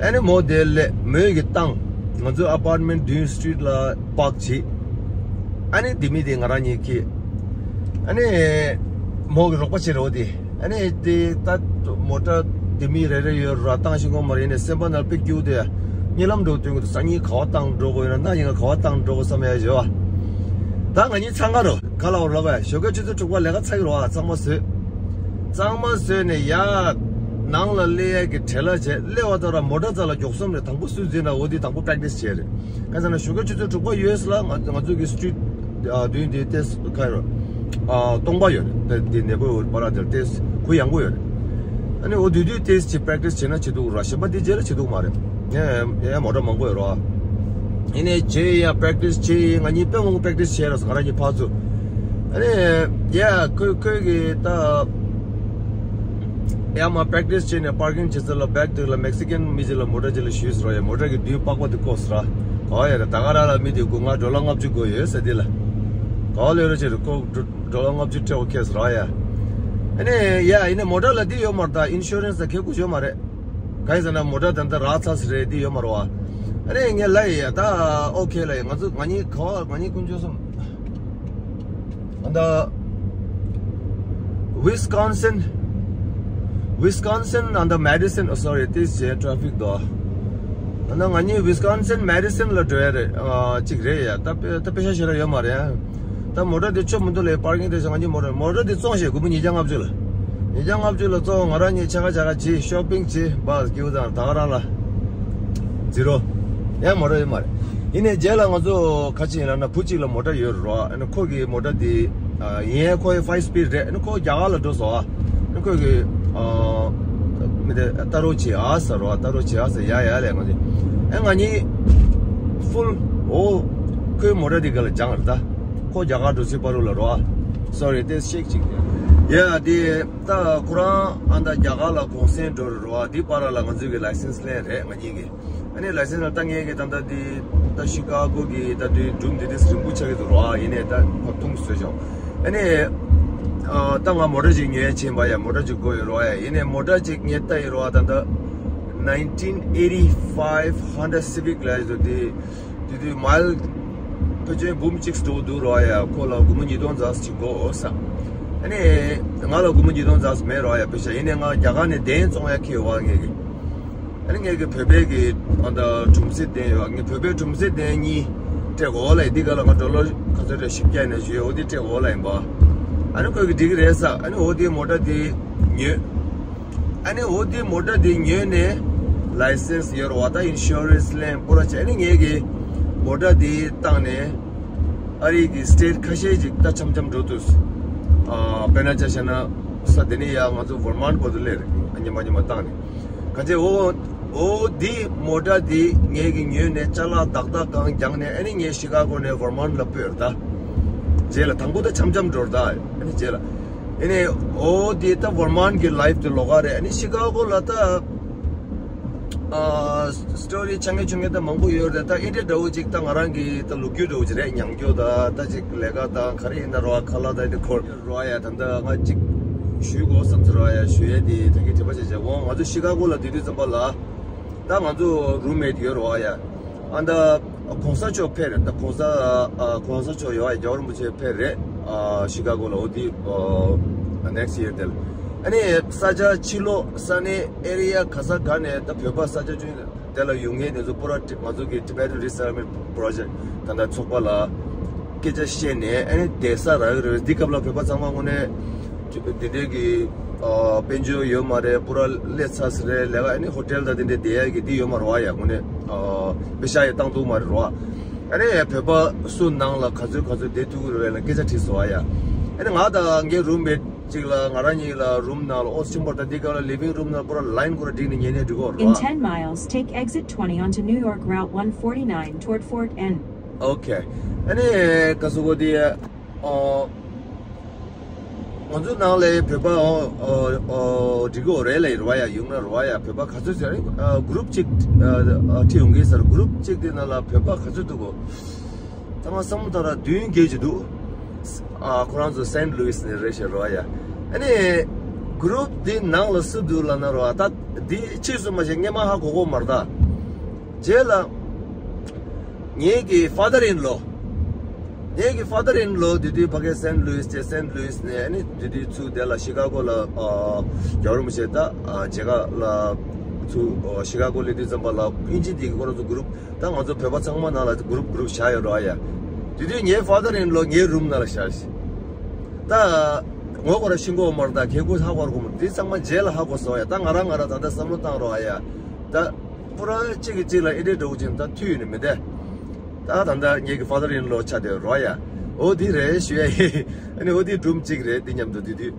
ཨ་ནི་མོ་དེ་སླེབས། མོས་ཀྱིས་བཏང་། ང་ཚོའི་ཨ་པར་ཊི་མེན་ཊི་བདུན་སི་ཊི་རིཊ་ལ་པག་བྱས། ཨ་ནི་དེ་མི་དེ་ང་རང་གཉིས་ཁྱེར། ཨ་ནི་མོ་གི་རོགས་པ་བྱེད་རོགས་དེ། ཨ་ནི་དེ་ད་མོ་ཊ་དེ་མི་རེ་རེ་ཡོད་ར། བཏང་ཤེས་ཀྱི་ཡོད་མ་རེད། ཡིན་ནའི་སེམས་པ་ནང་དཔེ་སྐྱིད་པོ་དེ། གཉིད་ལམ་འགྲོ་དུས་ཀྱི་སང་ཉིན་ག་བ་བཏང་འགྲོ་དགོས་ཡོད་ན། གནངས་ཉིན་ག་བ་བཏང་འགྲོ་དགོས་བསམ་ཡ་ཡོད་བ། ད་ང་གཉིས་འཚང་ཁ་རོ། ཁ་ལ་འོར་ལ་བས་ཞོགས་ཀས་ཆུ་ཚོད་དྲུག་པ་ལས་ཀ་ཚར་གི་རོ། ཨ་གཙང་མ་བཟོས། གཙང་མ་བཟོས་ནས་ཡར་ནང་ལ་སླེབས་ཡ་གི་བྲེལ་བ་བྱས། སླེབས་པ་ད་ར་མོ་ཊ་རྩ་ལ་མགྱོགས་གསུམ་རེད། དང་པོ་སུས་འཛིན་ན་འོ་དེ་དང་པོ་པེ་རེག་ཊི་སི་བྱས་རེད། གང་ཟེར་ན་ཞོགས་ཀས་ཆུ་ཚོད་དྲུག་པ་ཡུ་ཨེས་ལ་ང་ང་ཚོ་གི་སི་ཊི་རིཊ་ཨ་བདུན་དེ་ཏེས་ཁ་རོ། ཨ་སྟོང་པ་ཡོད་རེད། དེ་ནས་པོ་པ་ར་དེར་ཏེས་གུ་ཡངས་པོ་ཡོད་རེད། ཨ་ནི་འོ་དུས་དུས་ཏེས་ཅིག་པེ་རེག་ཊི་སི་བྱས་ན་བྱེད་ཐུབ་ར། གཞན་པ་དེ་རྗེས་ལ་བྱེད་ཐུབ་མ་རེད། ཡ་ཡ་མོ་ཊ་མང་པོ་ཡོད་ར། ཡིན་ནའི་རྗེས་ཡང་པེ་རེག་ཊི་སི་བྱས། ང་གཉིས་དཔེ་མང་པོ་པེ་རེག་ཊི་སི་བྱས་ར། ང་རང་གཉིས་ཕར་ཚུར། ཨ་ནི་ཡ་ཁོས་ཁོས་གི་ད། ཡར་མར་པེ་རེག་ཊི་སི་བྱས་ནས་པར་ཀིང་བྱེད་ས་ལ་བེག་དེ་ལ་མེག་སི་ཀན་མི་ཅིག་ལ་མོ་ཊ་ཅིག་ལ་ཞུས་ཟེར་བ་ཡ། མོ་ཊ་གི་མདུན་པགས་པ་དེ་བཀོག་ཟེར་བ། ག་བ་ཡ་རེད། ད་ག་རང་ལ་མི་དེ་སྒོར་ང་ཌོ་ལར་ལྔ་བཅུ་དགོས་ཡོད་ཟེར་དེ་ལ། ག་བ་ལོས་ར་ཅིག་རེད། ཁོ་ཌོ་ལར་ལྔ་བཅུ་སྤྲད་དགོས་ཁེལ་ཟེར་བ་ཡ། ཨ་ནི་ཡ་ཡིན་ནའི་མོ་ཊ་ལ་འདི་ཡོད་མ་རེད། ད་ཨིན་ཤུ་རན་སི་ད་ཁེ་དགོས་ཡོད་མ་རེད། གང་ཡིན་ཟེར་ན་མོ་ཊ་ད་ལྟ་རག་ཚར་ཟེར་རེད། འདི་ཡོད་མ་རེད་བ། ཨ་ནི་ངས་ལབ་ཡ་ད་ཨོ་ཁེ་ལབ་ཡ། ང་ཚོ་ང་གཉིས་ག་བ་ང་གཉིས་དཀོན་མཆོག་གསུམ། And uh, Wisconsin, Wisconsin and the Madison, oh, sorry, this is traffic though. And ང་གཉིས་ཝི་སི་ཀོན་སིན་མེ་ཌི་སོན་ལ་འགྲོ་ཡ་རེད། ཨ་གཅིག་རེད་ཡ། ད་དཔེ་ད་དཔེ་ཤ་ཞེ་དྲག་ཡོད་མ་རེད་ཡ། ད་མོ་ཊ་དེ་ཆོ་མི་འདུག་ལས་པར་ཀིང་དེ་ང་གཉིས་མོ་ཊ་མོ་ཊ་དེ་བཙོང་བྱས་སྒོར་མོ་ཉིས་བརྒྱ་ལྔ་བཅུ་ལ། ཉིས་བརྒྱ་ལྔ་བཅུ་ལ་བཙོང་། ང་རང་གཉིས་ཆ་ག་ཆ་ག་བྱས་ཤོ་པིང་བྱས་བཱས་སྐྱིད་པོ་དང་ད་ག་རང་ལ། ཡུ་རོ། ཡང་མོ་ཊ་ཡོད་མ་རེད། ཡིན་ནའི་རྗེས་ལ་ང་ཚོ་ག་ཅི་ཡིན་ལབ་ན་བུ་གཅིག་ལ་མོ་ཊ་ཡོད་རེད་རོ། ཨ་ནི་ཁོ་གི་མོ་ཊ་དེ་ཨ་ཡིན་ཡང་ཁོ་ཡི་ཕའིབ་སི་པིཌ་རེད། ཨ་ནི་ཁོ་རྒྱ་གར་ལ་འགྲོ་སོང་ཨ། ཨ་ནི་ཁོ་གི་ཨ་མི་དེ་ལྟ་རོགས་བྱེད་ཨ་ཟེར་རོ། ལྟ་རོགས་བྱེད་ཨ་ཟེར། ཡ་ཡ་ལས་ང་ཚོ་ཨེ་ང་གཉིས་ཕུལ། འོ་ཁོའི་མོ་ཊ་དེ་ག་ལ་སྦྱངས་རེད་ད། ཁོ་རྒྱ་གར་འགྲོ་ཚེ་པ་རུ་ལ་རོ། སོ་རི་དེ་ཤེག་ཅིག་ཡ་དེ་ད་ཁོ་རང་ཨ་ད་རྒྱ་གར་ལ་གུང་སེང་འགྲོ་རེད་རོ། དེ་བར་ལ་ང་ཚོ་གི་ལའི་སེན་སི་ལེན་རེད་ང་གཉིས་ཀྱི། ཨ་ནི་ལའི་སེན་སི་ལ་ད་ངས་ཀྱི་ད་ལྟ་འདི་ད་ཤི་ཀ་གོ་གི་ད་དུས་སྒྲུང་འདི་དེ་རིང་པོ་ཆགས་ཀྱི་འདུག་རོ། ཨ་ཡིན་ནའི་ད་ཕར་ཐུང་བཟོས་བྱུང་། ཨ་ནི་ཨ་ད་ང་མོ་ཊ་ཅིག་ཉོས་ཕྱིན་པ་ཡ། མོ་ཊ་ཅིག་དགོས་ཡོད་རོ། ཨ་ཡིན་ནའི་མོ་ཊ་ཅིག་ངས་ལྟ་ཡི་རོ། ཨ་ད་ད་ནའིན་ཊིན་ཨེ་ཊི་ཕའིབ་ཧོན་ཌ་སི་བིག་ལབ་ཡོད་དེ། དེ་དུས་མའིལ་ཕལ་ཆེར་འབུམ་གཅིག་འགྲོ་འདུག་རོ། ཨ་ཡ་ཁོ་ལ་སྒོར་མོ་ཉིས་སྟོང་ཙམ་ཅིག་དགོས་ས། ཨ་ནི་ང་ལ་སྒོར་མོ་ཉིས་སྟོང་ཙམ་མེད་རོ། ཨ་ཡ་པེ་ཤ། ཡིན་ནའི་ང་རྒྱ་གར་ནས་གདན་བཙོང་ཡ་ཁེལ་བ་ངས་ཀྱི། ཨ་ནི་ངས་ཀྱི་བོད་པའི་གི་ཨ་ད་གྲུམ་ཟེ་གདན་ཡོད། ངས་བོད་པའི་གྲུམ་ཟེ་གདན་གཉིས་སྤྲད་དགོས་ལ་ཡིན། འདི་ག་ལ་ང་ཌོ་ལར་ག་ཚོད་རེད་བཞི་བརྒྱ་ནས་བཞི་འོ་འདི་སྤྲད་དགོས་ལ་ཡིན་པ། ཨ་ནི་ཁོས་ཀྱི་འགྲིག་གི་རེད་ས། ཨ་ནི་འོ་འདི་མོ་ཊ་འདི་ཉོས། ཨ་ནི་འོ་འདི་མོ་ཊ་འདི་ཉོས་ནས་ལའི་སེན་སི་ཡོད་རེད་བ། ད་ཨིན་ཤུ་རན་སི་ལེན་པོ་ར་བྱས། ཨ་ནི་ངས་ཀྱི་མོ་ཊ་འདི་བཏང་ནས་ཨ་རི་གི་སི་ཊེ་ཊི་ཁ་ཤས་ཅིག་ད་འཆམ་འཆམ་འགྲོ་ཐུབ། ཨ་དཔེར་ན་ཆ་བཞག་ན་ས་དེ་ནས་ཡ་ང་ཚོ་ཝར་མོན་ཊ་བར་དུ་སླེབས་རེད། ཨ་ཉི་མ་ཉི་མ་བཏང་ནས་ག་ཚད། འོ་འོ་འདི་མོ་ཊ་འདི་ངས་ཀྱི་ཉོས་ནས་ཅ་ལག་བདག་བདག་གང་བརྒྱངས་ནས་ཨ་ནི་ངས་ཤི་ཀ་གོ་ནས་ཝར་མོན་ཊ་ལ་སྤོས་རེད་ད། རྗེས་ལ་དང་པོ་ད་འཆམ་འཆམ་འགྲོ་རེད་ད། ཨ་ནི་རྗེས་ལ། ཨེ་ནས་འོ་དེ་ད་ཝར་མོན་ཊ་གི་ལའིཕ་དེ་ལོགས་ཀ་རེད། ཨ་ནི་ཤི་ཀ་གོ་ལ་ད་ཨ་སི་ཊོ་རི་ཆ་ངེ་ཆུང་ངེ་ད་མང་པོ་ཡོད་རེད། ད་ཨེ་འདྲ་འདྲ་བོ་ཅིག་ད་ང་རང་གི་ད་ལོ་རྒྱུས་འདྲ་བོ་ཅིག་རེད། མྱང་རྒྱུ་ད་ད་ཅིག་ལས་ཀ་ད་ག་རེ་ཡིན་ན་རོ། ཁ་ལག་ད་དེ་འཁོར་རོ། ཡ་ད་ད་ང་ཅིག་ཞུ་དགོས་བསམ་ཚུལ་རོ། ཡ་ཞུ་ཡ་དེ་ད་གི་དྲི་བ་ཅིག་བྱས། འོ་ང་ཚོ་ཤི་ཀ་གོ་ལ་དེ་དུས་ཙམ་པ་ལ་ད་ང་ཚོ་རུམ་མེཊ་ཡོད་རོ། ཡ་ཨ་ད། གོང་ས་མཆོག་ཕེབས་རེད། ད་གོང་ས་ཨ་གོང་ས་མཆོག་ཡོད་ཨ། རྒྱལ་བ་རིན་པོ་ཆེ་ཕེབས་རེད། ཨ་ཤི་ཀ་གོ་ལ་འོ་དེ་ཨ་ནེག་སི་ཡར་དེ་ལ། ཨ་ནི་ས་ཆ་ཕྱི་ལོགས་ས་གནས་ཨེ་རི་ཡ་ག་ས་ག་ནས་ད་བོད་པ་ས་ཆ་ཆུང་དེ་ལ་ཡོང་མཁན་དེ་ཚོ་པུ་ར་ང་ཚོ་གི་Tibetan Resettlement Project ད་ལྟ་ཚོགས་པ་ལ་སྐད་ཆ་བཤད་ནས་ཨ་ནི་བསྡད་ས་རག་གི་རེད། འདི་སྐབས་ལ་བོད་པ་ཚང་མ་དངོས་གནས། དེ་འདྲའི་གི་ཨ་དཔལ་འབྱོར་ཡོད་མ་རེད། པུ་ར་སླེབས་ཚར་ས་རེད། ལས་ཀ་ཨ་ནི་ཧོ་ཊེལ་དང་དེ་འདྲའི་བསྡད་ཡ་གི་འདི་ཡོད་མ་རེད་བ། ཡ་དངོས་གནས་ཨ་པེ་ཤ་ཡ་བཏང་ཐུབ་མ་རེད་བ། ཨ་ནི་བོད་པ་སུ་ནང་ལ་ག་ཚོད་ག་ཚོད་བསྡད་ཐུབ་ཀྱི་རེད་ལ་སྐད་ཆ་དྲིས་སོང་བ། ཡ་ཨ་ནི་ང་དང་ངའི་རུམ་མེཊ་གཅིག་ལ་ང་རང་གཉིས་ལ་རུམ་ནང་ལ་ཨོ་ཆེན་པོ་ད་འདི་ག་ལ་ལི་ཝིང་རུམ་ནང་པུ་ར་ལའིན་ཁོ་ར་བསྒྲིགས་ནས་ཉལ་ནས་འགྲིག་གོ་རེད་In བ། ten miles, take exit twenty onto New York Route one forty-nine toward Fort N. ཨོ་ཁེ། ཨ་ནི་ག་སུ་གོ་དེ་ཨོ། ང་ཚོ་ནང་ལ་བོད་པ་ཨོ་ཨོ་ཨོ་འགྲིག་གི་རེད་ལ་ཡིན་ར་བ། ཡ་ཡོང་ན་ར་བ། ཡ་བོད་པ་ག་ཚོད་ཟེར་ཨ་གུ་རུབ་ཅིག་ཨ་ཨ་ཁྲིད་ཡོང་གི་ཟེར། གུ་རུབ་ཅིག་དེ་ནང་ལ་བོད་པ་ག་ཚོད་འདུག་གོ། ཚང་མ་བསམ་བློ་བཏང་ར་བདུན་བརྒྱད་ཅིག་འདུག་ཨ་ཁོ་རང་ཚོ་སེན་ལུ་ཝིས་ནས་རེད་ཤག་ར་བ། ཡ་ཨ་ནི་གུ་རུབ་དེ་ནང་ལ་སུ་འདུག་ལབ་ན་ར་བ། ད་དེ་ཕྱིས་སུ་མ་ཤེས། སྔས་མ་ཧ་གོ་གོ་མ་རེད་ད། རྗེས་ལ་ངེད་ཀྱི་ཕ་དར་ཨིན་ལོ། ངེད་ཀྱི་ཕ་དར་ཨིན་ལོ་དེ་དུས་ཕ་གི་སེན་ལུ་ཝིས་བྱས། སེན་ལུ་ཝིས་ནས་ཨ་ནི་དེ་དུས་ཚུར་དེ་ལ་ཤི་ཀ་གོ་ལ་ཨ་རྒྱལ་བ་རིན་པོ་ཆེ་ད་ཨ་མཇལ་ཁ་ལ་ཚུར་ཨ་ཤི་ཀ་གོ་སླེབས་དུས་ཙམ་པ་ལ་ཨིན་ཇི་དེ་གི་ཁོ་རང་ཚོ་གུ་རུབ། ད་ང་ཚོ་བོད་པ་ཚང་མ་ནང་ལ་གུ་རུབ་གུ་རུབ་བཞག་ཡོད་ར་བ། ཡ་དེ་དུས་ངའི་ཕ་དར་ཨིན་ལོ་ངའི་རུམ་ནང་ལ་བཞག་ཤག་ད་ངོ་ཁོ་ར་ཤི་གོ་མ་རེད། ད་གལ་ཁོ་ཧ་གོ་གོ་མ་རེད། དེ་ཚང་མ་རྗེས་ལ་ཧ་གོ་སོང་། ཡ་ད་ང་རང་ང་རང་ད་ལྟ་བསམ་བློ་བཏང་ར་བ། ཡ་ད། པུ་ར་གཅིག་གིས་གཅིག་ལ་ཨེ་འདྲའི་འགྲོ་གི་ཅིག་ད་མཐུད་ནས་མི་བསྡད། ད་ད་ལྟ་ངེད་ཀྱི་ཕ་དར་ཨིན་ལོ་ཆགས་བསྡད་རོ་ཡ། འོ་འདི་རེད་ཞུ་ཡ་ཡིན། ཨ་ནི་འོ་འདི་སྒྲུང་གཅིག་རེད། འདི་མཉམ་དུ་འདི་དུས་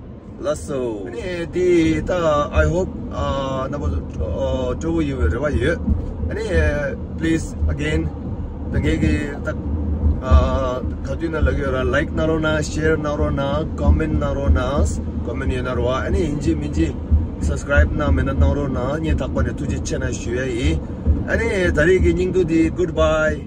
ལགས་སོ། ཨ་ནི་འདི་ད་I hope ཨ་རྣམ་པ་ཚོ་སྤྲོ་བོ་ཡོང་བའི་རེ་བ་ཡོད། ཨ་ནི་please again ད་ངེད་ཀྱི་ད་ག་དུས་ན་ལབ་ཀྱི་ཡོད་ར། ལའིཀ་གནང་རོགས་གནང་། ཤེར་གནང་རོགས་གནང་། ཀོ་མེན་ཊི་གནང་རོགས་གནང་། ཀོ་མེན་ཊི་ཡོད་ན་རོ། ཨ་ནི་ཡིན་གཅིག་མིན་གཅིག་སབ་སི་ཀ་རའིབ་གནང་མེད་ན་གནང་རོགས་གནང་། སྙིང་ཐག་པ་ནས་ཐུགས་རྗེ་ཆེ་གནང་ཞུ་ཡ་ཡིན། ཨ་ནི་ད་རེས་ཀྱི་སྙིང་བསྡུས་འདི་goodbye།